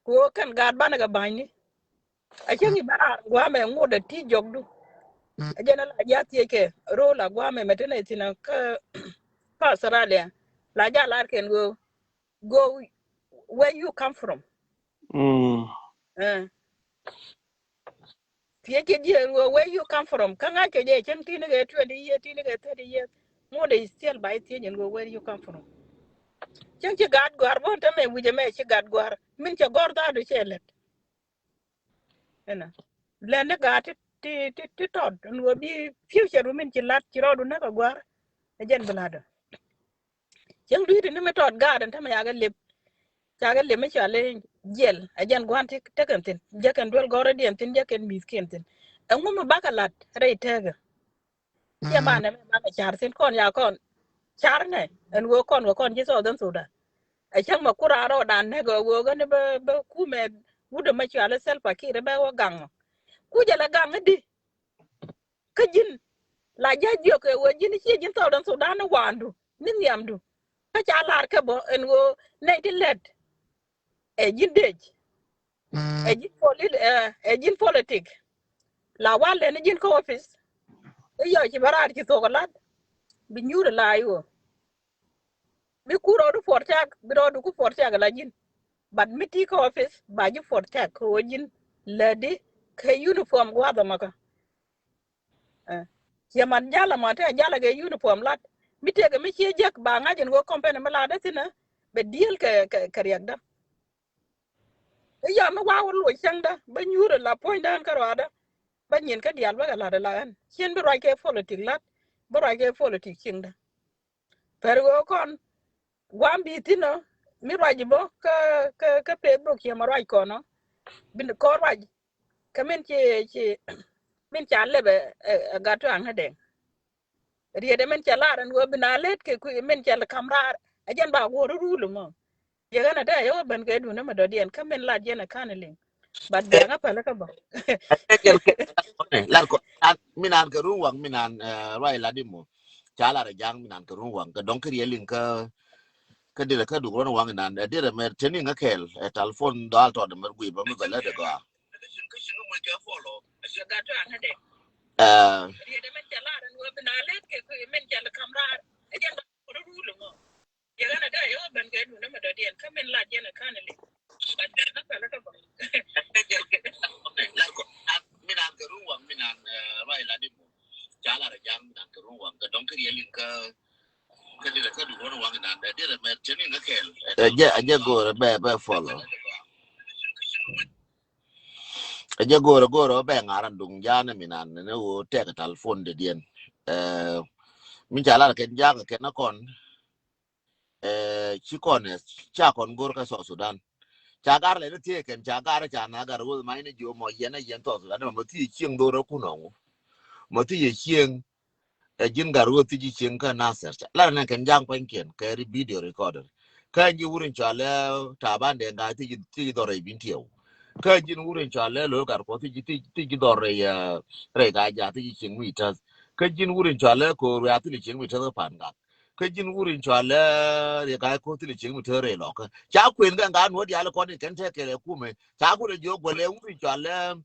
Ku ɣöö kɛn gaat banɛ kɛ ba̱nyni. A cäŋ i̱ bɛ raar gua̱a̱mɛ ŋot ɛ ti jɔkdu. A jɛn a la ji̱ a thiec kɛ ro̱o̱l a gua̱a̱mɛ mɛ tin ɛ thi̱n kä, kä Australia. La ji̱ a lar kɛn ɣöö go where you come from. Mm. Eh. Thiec kɛ ji̱ ɣöö where you come from. Kä ŋa̱c kɛ jɛ cäŋ ti̱n kɛ twenty year, ti̱n kɛ thirty year. Ŋot ɛ still ba i̱ thiec ɛn ɣöö where you come from. Cäŋ ci gaat gɔ̱a̱r bä tämɛ wi̱c ɛmɛ ci gaat gɔ̱a̱r. Min cɛ gɔ̱r dhaadu cɛ lät. Ɛnɔ. Lɛn ni gaat ti, ti, ti, ti tɔt ɛn ɣöö bi future du min ci lat ci rɔɔdu näk a gɔ̱a̱r. Ɛ jɛn bi latdä. Cäŋ dui̱t ni mi tɔt gaat ɛn tämɛ yakɛ lep. Cakɛ lep mi cɔali jiɛl. Ɛ jɛn gua̱n ti tekɛn thi̱n. Jɛ kɛn duel gɔ̱rä diɛn thi̱n, jɛ kɛn mi̱th kiɛn thi̱n. Ɛŋu mi bakɛ lat rɛy tɛkɛ. Ciɛ manɛ mi bakɛ car thi̱n kɔn ya kɔn. Car nɛ ɛn ɣöö kɔn wä kɔn ji̱ Southern Sudan. Ɛ cäŋ mɛ kura rɔɔdan näk ɛ ɣöö gäni bä, bä kumɛ wut ɛmɛ cɔali Salva Kiir bɛ wä gaŋ. Ku jɛ lɛ gaŋ i̱di. Kä ji̱n la ji̱ a jiök ɛ ɣöö ji̱n ciɛ ji̱n Southern Sudan ni waandu ni nhiamdu. Kä ca lar kɛ bä ɛn ɣöö nɛy ti lät. Ɛ ji̱n dec. Ɛ ji̱n poli-, ɛ, ɛ ji̱n politik. La wal lɛn ji̱n kä office. I̱ yɔ ci bä raar ci thok lat. Bi nyuur la i̱ ɣöö mi kur rɔɔdu protect, bi rɔɔdu ku protect la ji̱n. But mi ti kä office ba ji̱ protect kɛ ɣöö ji̱n lätdi kɛ uniform gua̱a̱th ɛmɔ kä. Eh, ciɛ man jalä mɔ te jalä kɛ uniform lat. Mi tëëkɛ mi ciɛ jek ba ŋa̱c ɛn ɣöö company mi latdä thi̱n ɛ bɛ deal kɛ, kɛ, kɛ riɛkdä. I̱ yɔ mi wa̱a̱ wä loc cäŋdä bä nyuur ɛ la puɔ̱nydä ɛn kä ruaadä. Bä nyin kä diaal bä kɛ lat ɛ la ɛn. Cien bi ruac kɛ politik lat. Bi ruac kɛ politik cieŋdä. Pɛr ɣöö kɔn gua̱a̱m bi thi̱n ɔ mi ruac i̱ bä kä, kä, kä Facebook ciɛ ma ruac kɔn ɔ. Bin kɔn ruac. Kä min ci, ci, min ca lep ɛ, ɛ, ɛ gat tuaŋ ni dɛŋ. Riet ɛ min cɛ lar ɛn ɣöö bi na let kɛ kui̱ min cɛ kam raar. Ɛ jɛn ba guɔ̱r rul mɔ. Yɛ ɣän ɛ dee yɛ wä ben kɛ duundä mɛ dɔ̱diɛn kä min lat jɛn ɛ ka̱n ɛ liŋ. But biaŋä päl kä bä. Ɛ jɛn kɛ lar kɔn, lar min an kɛ run waŋ min an, eh, ruac lat di mɔ. Ca lar ɛ ja̱a̱ŋ min an kɛ run waŋ kɛ dɔ̱ŋ kɛ riet liŋ kä, kä dirɛ kä duk run waŋ in an, eh, dirɛ mɛ teni ŋä kɛɛl, eh, telephone dɔal tɔt mɛ gui bä mi bɛ lät ɛ gɔaa. Eh. Min an kɛ run waŋ min an, eh, ruac lat di mɔ. Ca lar ɛ ja̱a̱ŋ min an kɛ run waŋ kɛ dɔ̱ŋ kɛ riet liŋ kä, kä dirɛ kä duk run waŋ in an, eh, dirɛ mɛ teni ŋä kɛɛl, eh, ɛ jɛ, ɛ jɛ telephone go̱o̱rɛ bɛ, bɛ follow. Ɛ jɛ go̱o̱rɛ, go̱o̱rɛ bɛ ŋa̱r an duŋ ja̱a̱n min an ni wä tɛk telephone dee diɛn. Eh, min ca lar kɛn ja̱a̱ŋ kɛn kɔn. Eh, ci kɔn, eh, ca kɔn go̱r kä South Sudan. Ca gar lɛ ni thiee kɛn ca gar ca na gar wä ma in ji̱ mɔ yɛn a yɛn South Sudan mɔ thiee cieŋ dhorä kun ɔŋu. Mɔ thiee cieŋ, eh, ji̱n gar wä thiee cieŋ kä Nasir. Ca lar nɛ kɛn ja̱a̱ŋ kuanykiɛn kɛ ri video recorder. Kä ji̱ wur in cɔalɛ Taban Deng Gai thiee, thiee dhɔr rɛy bin tiɛw. Kä ji̱n wur in cɔalɛ Lo̱l Gatkuɔth thiee, thiee, thiee dhɔr rɛy, eh, rɛy Gai Jaak thiee cieŋ mi täth. Kä ji̱n wur in cɔalɛ Ko̱o̱r Wiaa thiee cieŋ mi täth kä Pan Gak. Kä ji̱n wur in cɔalɛ Riek Gai Ko̱o̱r thiee cieŋ mi täth rɛy Lɔkä. Ca kuën kɛ ŋa̱ nuɔ̱t diaal kɔn in kɛn tɛkɛ lɛ kumɛ. Ca kulɛ jiök guɛlɛ wur in cɔalɛ,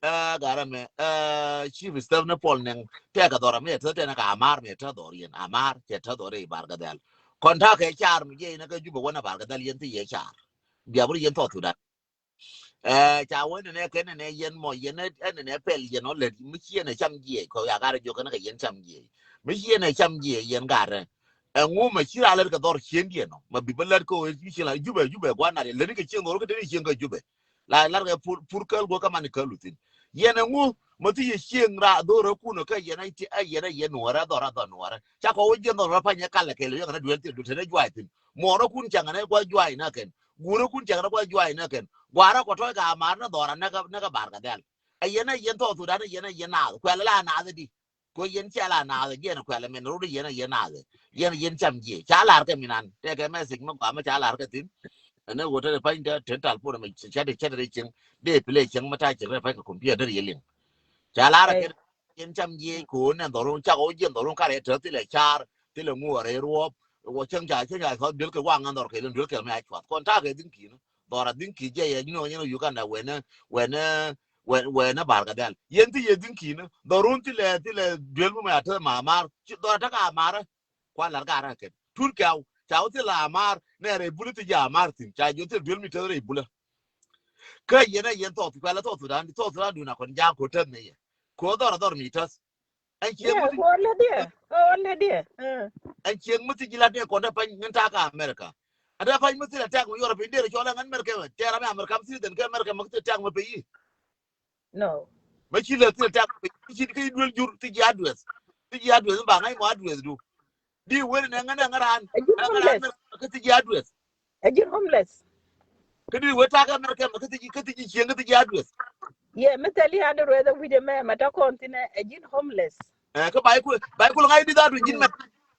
eh, garɛ mɛ, eh, chief staff ni Paul Nɛŋ tɛkɛ dhɔr mɛ täth tɛnɛ kɛ Amar mɛ täth dhɔr yɛn. Amar cɛ täth dhɔr rɛy Bar Gadhɛl. Kɔn ta̱kɛ car mi jɛ in kɛ Jubɛ wänɛ Bar Gadhɛl yɛn thiee yɛ car. Bia bur yɛn South Sudan. Eh, ca wä nɛnɛ kɛ nɛnɛ yɛn mɔ, yɛn ɛ, ɛ nɛnɛ pɛl yɛn ɔ lät, mi ci yɛn ɛ cam jiɛc, kɔ ya garɛ jiök kɛn kɛ yɛn cam jiɛc. Mi ci yɛn ɛ cam jiɛc, yɛn garɛ. Ɛŋu mɛ ci ra lät kɛ dhɔr cieŋdiɛn ɔ, mɛ bi bä lät kɛ ɣöö ci cieŋ la Jubɛ, Jubɛ gua̱n na lɛ, lät ni kɛ cieŋ dhɔr kɛ te ni cieŋ kɛ Jubɛ. La lar kɛ pur, pur käl guɔ kɛ man käl uthin. Yɛn ɛŋu mɛ ti yɛ cieŋ ra dhɔr ɛ kun ɔ kɛ yɛn ɛ ti, ɛ yɛn ɛ yɛn nuɔrɛ dhɔr ɛ dhɔr nuɔrɛ. Ca kɔ wä jiɛn dhɔr ɛ panyɛ kalɛ kɛl yɛ kɛn duel ti du te ni juac thin. Muɔrɛ kun cɛ ŋɛ ni kua juac ni kɛn. Guurä kun cɛ ŋɛ ni kua juac ni kɛn. Gua̱a̱rä kɔ tɔ̱ɔ̱c ka Amar ni dhɔra näkä, näkä Bar Gadhɛl. Ɛ yɛn, ɛ yɛn South Sudan, ɛ yɛn, ɛ yɛn naath. Kuɛl la naath di. Ko yɛn cɛ la naath, yɛn kuɛl mɛn rot, yɛn, ɛ yɛn naath. Yɛn, yɛn cam jiɛ. Ca lar kɛ minan. Tɛkɛ message mi gɔaa mi ca lar kɛ thi̱n. Ɛn ɛ ɣöö te pany te, te tal puɔt mɛ cɛ, cɛ, cɛ cieŋ. Dee play cieŋ mi ta̱a̱ cieŋ rɛ pany kɛ computer dee yɛ liŋ. Ca lar kɛ yɛn cam jiɛ ko nɛ dhɔrun, cak ɣöö jiɛn dhɔrun karɛ te thilɛ car, thilɛ ŋuɔrɛ ruɔp. Wä cäŋ ca, cäŋ ca thɔt duel kɛ wa ŋa̱n dhɔr kɛ lin duel kɛ mɛ a cuath. Kɔn ta̱a̱ kɛ dhi̱n ki̱n. Dhɔra dhi̱n ki̱ jɛ yɛ nyinɔ nyinɔ Uganda wɛnɛ, wɛnɛ, wɛ-, wɛnɛ Bar Gadhɛl. Yɛn ti yɛ dhi̱n ki̱n dhɔrun ti lɛ, ti lɛ duel mumɛ a te ma Amar. Ci dhɔra te ka Amar. Kua lar ka ra kɛn. Tur kɛw ca wä ti la Amar nɛ rɛy bulä ti jɛ Amar thi̱n. Ca jɛ wä ti duel mi te rɛy bulä. Kä yɛn ɛ yɛn thɔth kuɛl thɔth Sudan, thɔth Sudan dun a kɔn ja̱a̱ŋ ko teth ni yɛ. Ko dhɔr dhɔr mi teth. Ɛn cieŋ mi ti, ko lɛ diɛ, ko lɛ diɛ. Ɛn cieŋ mi ti jilat ni kɔn dɛ pany ŋin ta̱a̱ ka America. Ada pany mi ti la tɛk mi Europe in derɛ cɔl ɛn America mɛ. Tɛr ami America mi ti den kɛ America mi ti tɛk mi pe yi. No. Mɛ ci lɛ ti la tɛk mi pe yi. Ci kɛ duel jur ti ji address. Ti ji address mi ba ŋa̱c mɔ address du. Di wen nɛ ŋän ɛ ŋän raan. Ɛ ji̱ homeless. Kä ti ji̱ address. Ɛ ji̱ homeless. Kä di wen ta̱a̱ kä America mɛ kä ti ji̱, kä ti ji̱ cieŋ kä ti ji̱ address. Yɛ mi thɛli address ɛ wi̱cɛ mɛ mɛ tɔ kɔn thinɛ ɛ ji̱ homeless. Ɛ kä ba iku, ba iku ŋa̱c di dhatu ji̱n mɛ.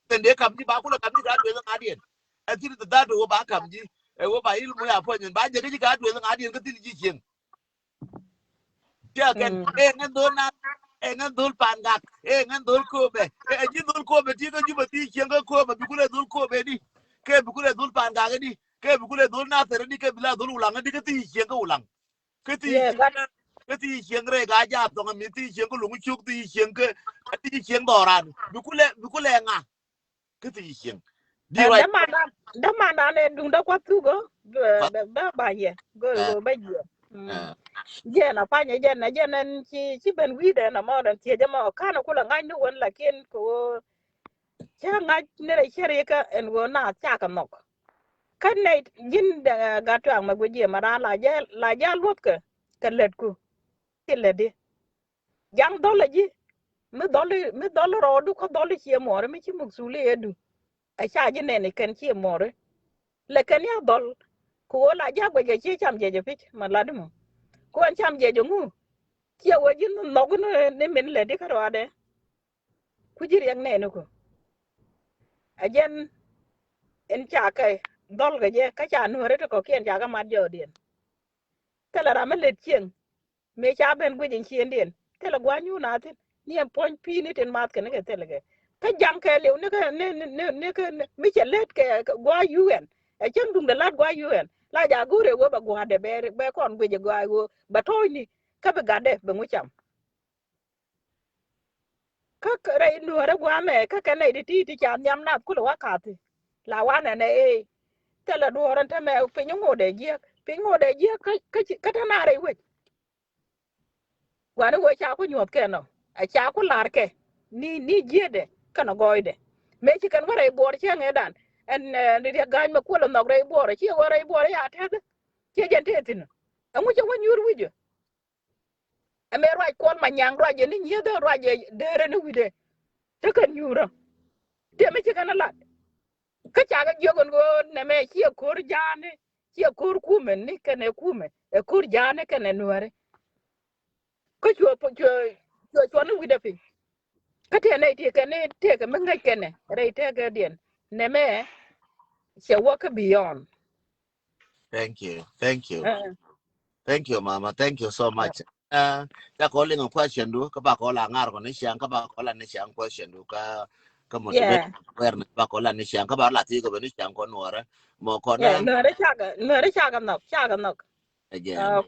Thin dee kam ji̱ ba kulɛ kam ji̱ kä address ŋa̱diɛn. Ɛ thin dee dhatu wä ba kam ji̱. Ɛ wä ba il mu ya puɔ̱ny ba jɛ kä ji̱ kä address ŋa̱diɛn kä thin ji̱ cieŋ. Tiɛ kɛn ɛ ŋän dhol na, ɛ ŋän dhol Pangak, ɛ ŋän dhol Kobɛ, ɛ ji̱ dhol Kobɛ ti kä Jubɛ ti cieŋ kä Kobɛ bi kulɛ dhol Kobɛ di. Kɛ bi kulɛ dhol Pangak di, kɛ bi kulɛ dhol Nathɛr di, kɛ bi la dhol Ulaŋ di, kä ti cieŋ kä Ulaŋ. Kä ti cieŋ, kä ti cieŋ rɛy ka jaat thɔŋ mi ti cieŋ kä Luŋ Cuk ti cieŋ kä, kä ti cieŋ dhɔran. Bi kulɛ, bi kulɛ ŋa. Kä ti cieŋ. Di ruac. Dämandan, dämandan ɛ duŋdä kuath thuk ɔ bä, bä, bä banyɛ. Go, go bä jiɛ. Jiɛn a panyɛ jɛn, a jɛn ɛn ci, ci ben wi̱i̱dɛ na mɔ, ɛn thiecä mɔ. Ka̱n a kulɛ ŋa̱c ni wän lakin ko cä ŋa̱c ni rɛ cɛ rikä ɛn ɣöö na cakɛ nhɔk. Kä nɛy ji̱n gat tuaŋ mɛ guic jiɛ ma raan la jɛ, la jɛ luɔthkɛ kɛ lätku. Ci lätdi. Jaŋ dhɔl a ji̱ mi dhɔl, mi dhɔl rɔɔdu kä dhɔl ciɛ muɔɔri mi ci muk thuli ɛ du. Ɛ ca ji̱ nɛn ikɛn ciɛ muɔɔri. Lɛ kɛn ya dhɔl. Ku ɣöö la ji̱ a guɛcɛ ciɛ cam jiɛc ɛ pi̱c ma lat imɔ. Ku ɛn cam jiɛc ɛ ŋu. Ciɛ wee ji̱ nhɔk ni, ni min lɛ di kä rɔɔdɛ. Ku ji̱ riɛk nɛn iku. Ɛ jɛn ɛn ca kɛ dhɔl kɛ jɛ kä ca nuɔ̱ɔ̱ri ti kɔ̱kiɛn ca kɛ mat jɔɔdiɛn. Thilɛ ram mi lät cieŋ. Mëë ca ben guic in ciëndiɛn thilɛ gua̱a̱c nyuur na thi̱n. Ni ɛn puɔ̱ny pi̱i̱ni tin math kɛn kɛ thilɛ kɛ. Kä jaŋ kɛ liw ni kɛ ni, ni, ni, ni kɛ ni mi cɛ lät kɛ gua̱a̱c U N. Ɛ cäŋ duŋdɛ la̱t gua̱a̱c U N la ja̱ go̱o̱rɛ wee bɛ gua̱a̱dɛ bɛ, bɛ kɔn guic ɛ gua̱a̱c wee bɛ tɔ̱ɔ̱cni. Kä bi gatdɛ bɛ ŋu cam. Kä rɛy nuɔ̱ɔ̱rä gua̱a̱mɛ kä kɛ nɛy ti ti ti ca nhiam nath kulɛ wä kathi. La wanɛ nɛ ee. Thilɛ duɔ̱ɔ̱r ɛn tämɛ piny ŋotdɛ jiäk, piny ŋotdɛ jiäk kä, kä, kä te na rɛy wec. Gua̱ni wee ca ku nyuɔ̱th kɛn ɔ ɛ ca ku la̱r kɛ ni, ni jietdɛ kɛn ɔ gɔɔydɛ. Mëë ci kɛn wä rɛy buɔɔr cieŋ ëëdan ɛn, ɛn riɛk ga̱a̱ny mɛ kuɔl ɛ nhɔk rɛy buɔɔr ɛ ci wä rɛy buɔɔr ɛ ya tɛth. Ciɛ jɛn tëë thi̱n ɔ ɛŋu cɛ wä nyuur wi̱cä. Ɛmɛ ruac Kuɔl Manyaŋ ruac ɛ ni nyiethä ruac ɛ derɛ ni wi̱dɛ. Tekɛ nyuurä. Tëë mi ci kɛn ɛ lat. Kä cakɛ jiök ɛn ɣöö nɛmɛ ciɛ ko̱r ja̱a̱ni, ciɛ ko̱r kumɛ ni kɛnɛ kumɛ, ɛ ko̱r ja̱a̱ni kɛnɛ nuääri. Kä cuɛ, cuɛ, cuɛ cuɔni wi̱dɛ piny. Kä tëë nɛy tëë kɛn ni tëëkɛ mi ŋäc kɛnɛ rɛy tëëkädiɛn nɛmɛ cɛ wä kä beyond. Thank you. Thank you. Thank you, Mama. Thank you so much. Ca kɔ liŋ question du kä ba kɔ la ŋar kɔ ni ciaŋ kä ba kɔ la ni ciaŋ question du kä, kä motivate awareness ba kɔ la ni ciaŋ kä ba la ti kɔ bɛ ni ciaŋ kɔ nuɔrɛ mɔ kɔ na. Nuɔrɛ cakɛ, nuɔrɛ cakɛ nhɔk, cakɛ nhɔk.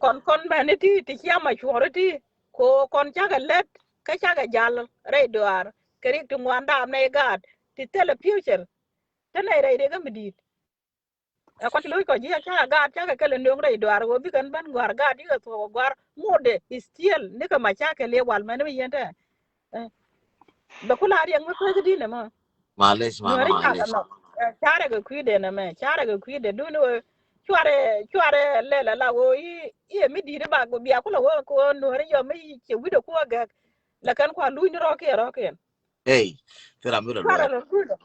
Kɔn, kɔn bɛ ni ti, ti ciaŋ ma cuɔrɛ ti ko kɔn cakɛ lɛt kä cakɛ jal rɛy duaar kɛ rik ti ŋuan dam nɛy gaat ti thilɛ future. Te nɛy rɛy rik kä mi di̱i̱t. Ɛ kɔn ci lo̱c kɔc ji̱ cakɛ gaat cakɛ kɛl ɛ nööŋ rɛy duaar ɣöö bikɛn ben gua̱a̱r gaat yikɛ thuɔ̱k ɛ gua̱a̱r ŋotdɛ still nikɛ ma cakɛ liɛ wal mɛn mi yɛn tɛ. Bɛ ku la riɛk mi kueeth di̱n ɛmɔ. Malec, mama, malec. Carɛ kɛ kui̱dɛ nɛmɛ, carɛ kɛ kui̱dɛ dun ɣöö cuarɛ, cuarɛ lɛl ala ɣöö i̱, i̱ ɛ mi di̱i̱t i̱ ba bia kulɛ ɣöö kɛ ɣöö nuɔ̱ɔ̱ri yɔ mi cɛ wi̱dɛ kuɔ gɛk. Lɛ kɛn kua luny ni rɔ̱kiɛn rɔ̱kiɛn. Ey, thil ram mi rɔ luɔ̱ɔ̱r. Cuarɛ rɔ kul rɔ.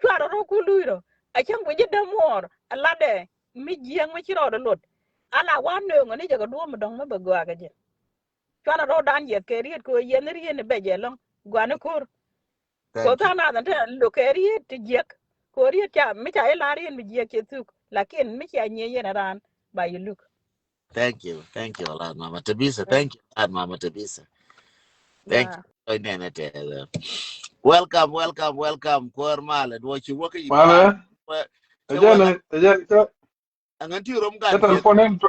Cuarɛ rɔ kul luny rɔ. A cäŋ guic i̱ dämuɔɔr a latdɛ mi jiääŋ mi ci rɔɔdɛ luɔt. Ala wan nööŋä ni jɛ kɛ duɔ̱ɔ̱p mi dɔ̱ŋ mi bɛ gɔaa kɛ jɛ. Cuanɛ rɔ̱dan yiɛth kɛ riet kɛ ɣöö yiɛth ni riet ni bɛ jɛ lɔ̱ŋ gua̱ni ko̱r. Kɛ ɣöö tha̱a̱ŋ nath ɛn te lo̱k kɛ riet ti jiäk. Kɛ ɣöö riet ca mi ca i̱ la̱r riet mi jiäk cɛ thuk. Lakin mi cia nyiee yɛn ɛ raan ba yi luk. Thank you, thank you a lot, Mama Tabitha. Thank you a lot, Mama Tabitha. Thank you. Oi nɛnɛ tɛɛdɛ. Welcome, welcome, welcome. Kuäär malɛ duɔ ci wäkä yi. Malɛ. Ejɛn ejɛn kä. Ɛŋɛn ti rom gat. Kä telephone in.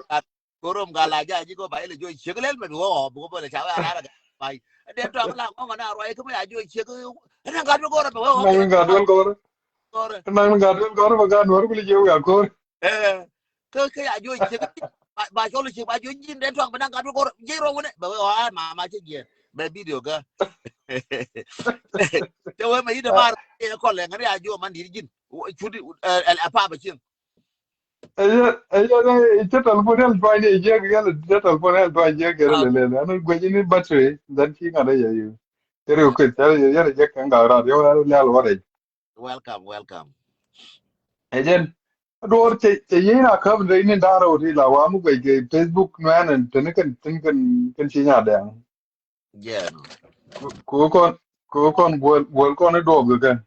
Ko rom gal a ja ji ko ba ilɛ jo ciek lɛl mɛ bi wä ɔ bi ko bä lɛ ca wä a rara gat. Bai. Ɛdɛ tɔŋ la ŋɔŋ na ruai kä mɛ a jo ciek. Ɛnɛ gat bi ko rɔ bɛ wä ɔ. Ɛnɛ gat bi ko rɔ. Ɛnɛ gat bi ko rɔ bɛ gat wä rɔ kuli jiɛ wä a kor. Ɛ, kä kä ya juɔc ciek ba, ba cɔl ciek ba juɔc ji̱n den tuak bi naŋ gat bi kor jiec rɔ wunɛ bɛ wee ɣɔaa mama cɛ jiɛn bɛ video kä. Cɛ wee mɛ yit mar ɛ kɔl lɛ ŋäri ya juɔc man di̱t ji̱n. Cut ɛ pa bɛ cieŋ. Ɛ yɛ ɛ yɛ cɛ telephone yɛl tuany ɛ jiɛk yɛl cɛ telephone yɛl tuany jiɛk yɛl lɛ lɛ lɛ ɛn guɛc ni battery. Then ci ŋa̱t ɛ yɛ yɛ. Cɛ rɛ kueth cɛ yɛ yɛ rɛ jɛ kɛ ŋa̱t rat yɛ wä lial wä rɛc. Welcome, welcome. Ɛ jɛn. Duɔr cɛ cɛ yiëë na käp rɛy ni da̱r rɛw ti la wa mi guɛc kɛ Facebook nuɛn ɛn teni kɛn teni kɛn kɛn ci nya dɛŋ. Jɛn. Ku kɔn ku kɔn guɔl guɔl kɔn i duɔth kɛ kɛn.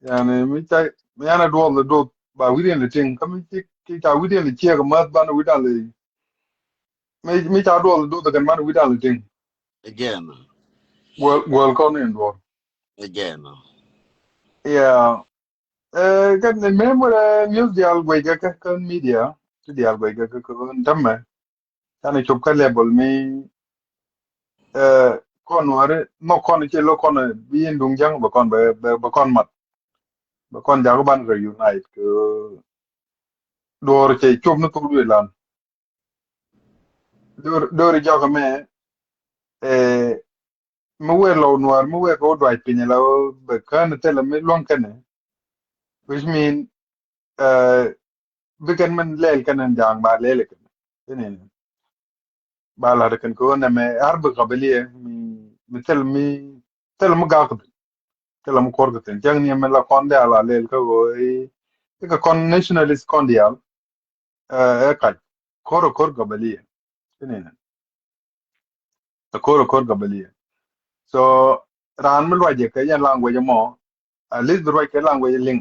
Yani mi ca mi yan i duɔth i duɔth ba wi̱diɛn li tiŋ kä mi ci ci ca wi̱diɛn li ciek mäth ban wi̱dan li mi mi ca duɔth i duɔth kɛn man wi̱dan li tiŋ. Jɛn. Guɔl guɔl kɔn in duɔr. Jɛn. Yeah. Ɛ kɛn ni mem wala news dial guec kɛ kɛ kɛ media ti dial guec kɛ kɛ kɛ tämɛ. Canɛ cop kä level mi ɛ kɔn wari mɔ kɔn cɛ lo kɔn bi in duŋ jaŋ bɛ kɔn bɛ bɛ kɔn mat. Bɛ kɔn jaŋ ban reunite kɛ duɔr cɛ cop ni thok duilan. Dor dor jɔk mɛ ɛ mi wee lɔw nuɔr mi wee kɛ wä duac piny la wä bɛ kään thilɛ mi luäŋ kɛnɛ. Which mean ɛ bikɛn min lɛl kɛnɛ jaŋ ba lɛl kɛnɛ. Kɛnɛ ba lat kɛn kɛ wä nɛmɛ harbi kabilia mi mi thil mi thil mi gak kɛ piny. Thil mi kor kɛ piny cɛŋ ni mi la kɔn dial a lɛl kä wä i kɛ kɔn nationalist kɔn dial. Ɛ kac kor kor gabaliya. Kini nɛ ɛ kor kor gabaliya. So raan mi luac jɛ kɛ yɛn language mɔ at least bi luac kɛ language liŋ.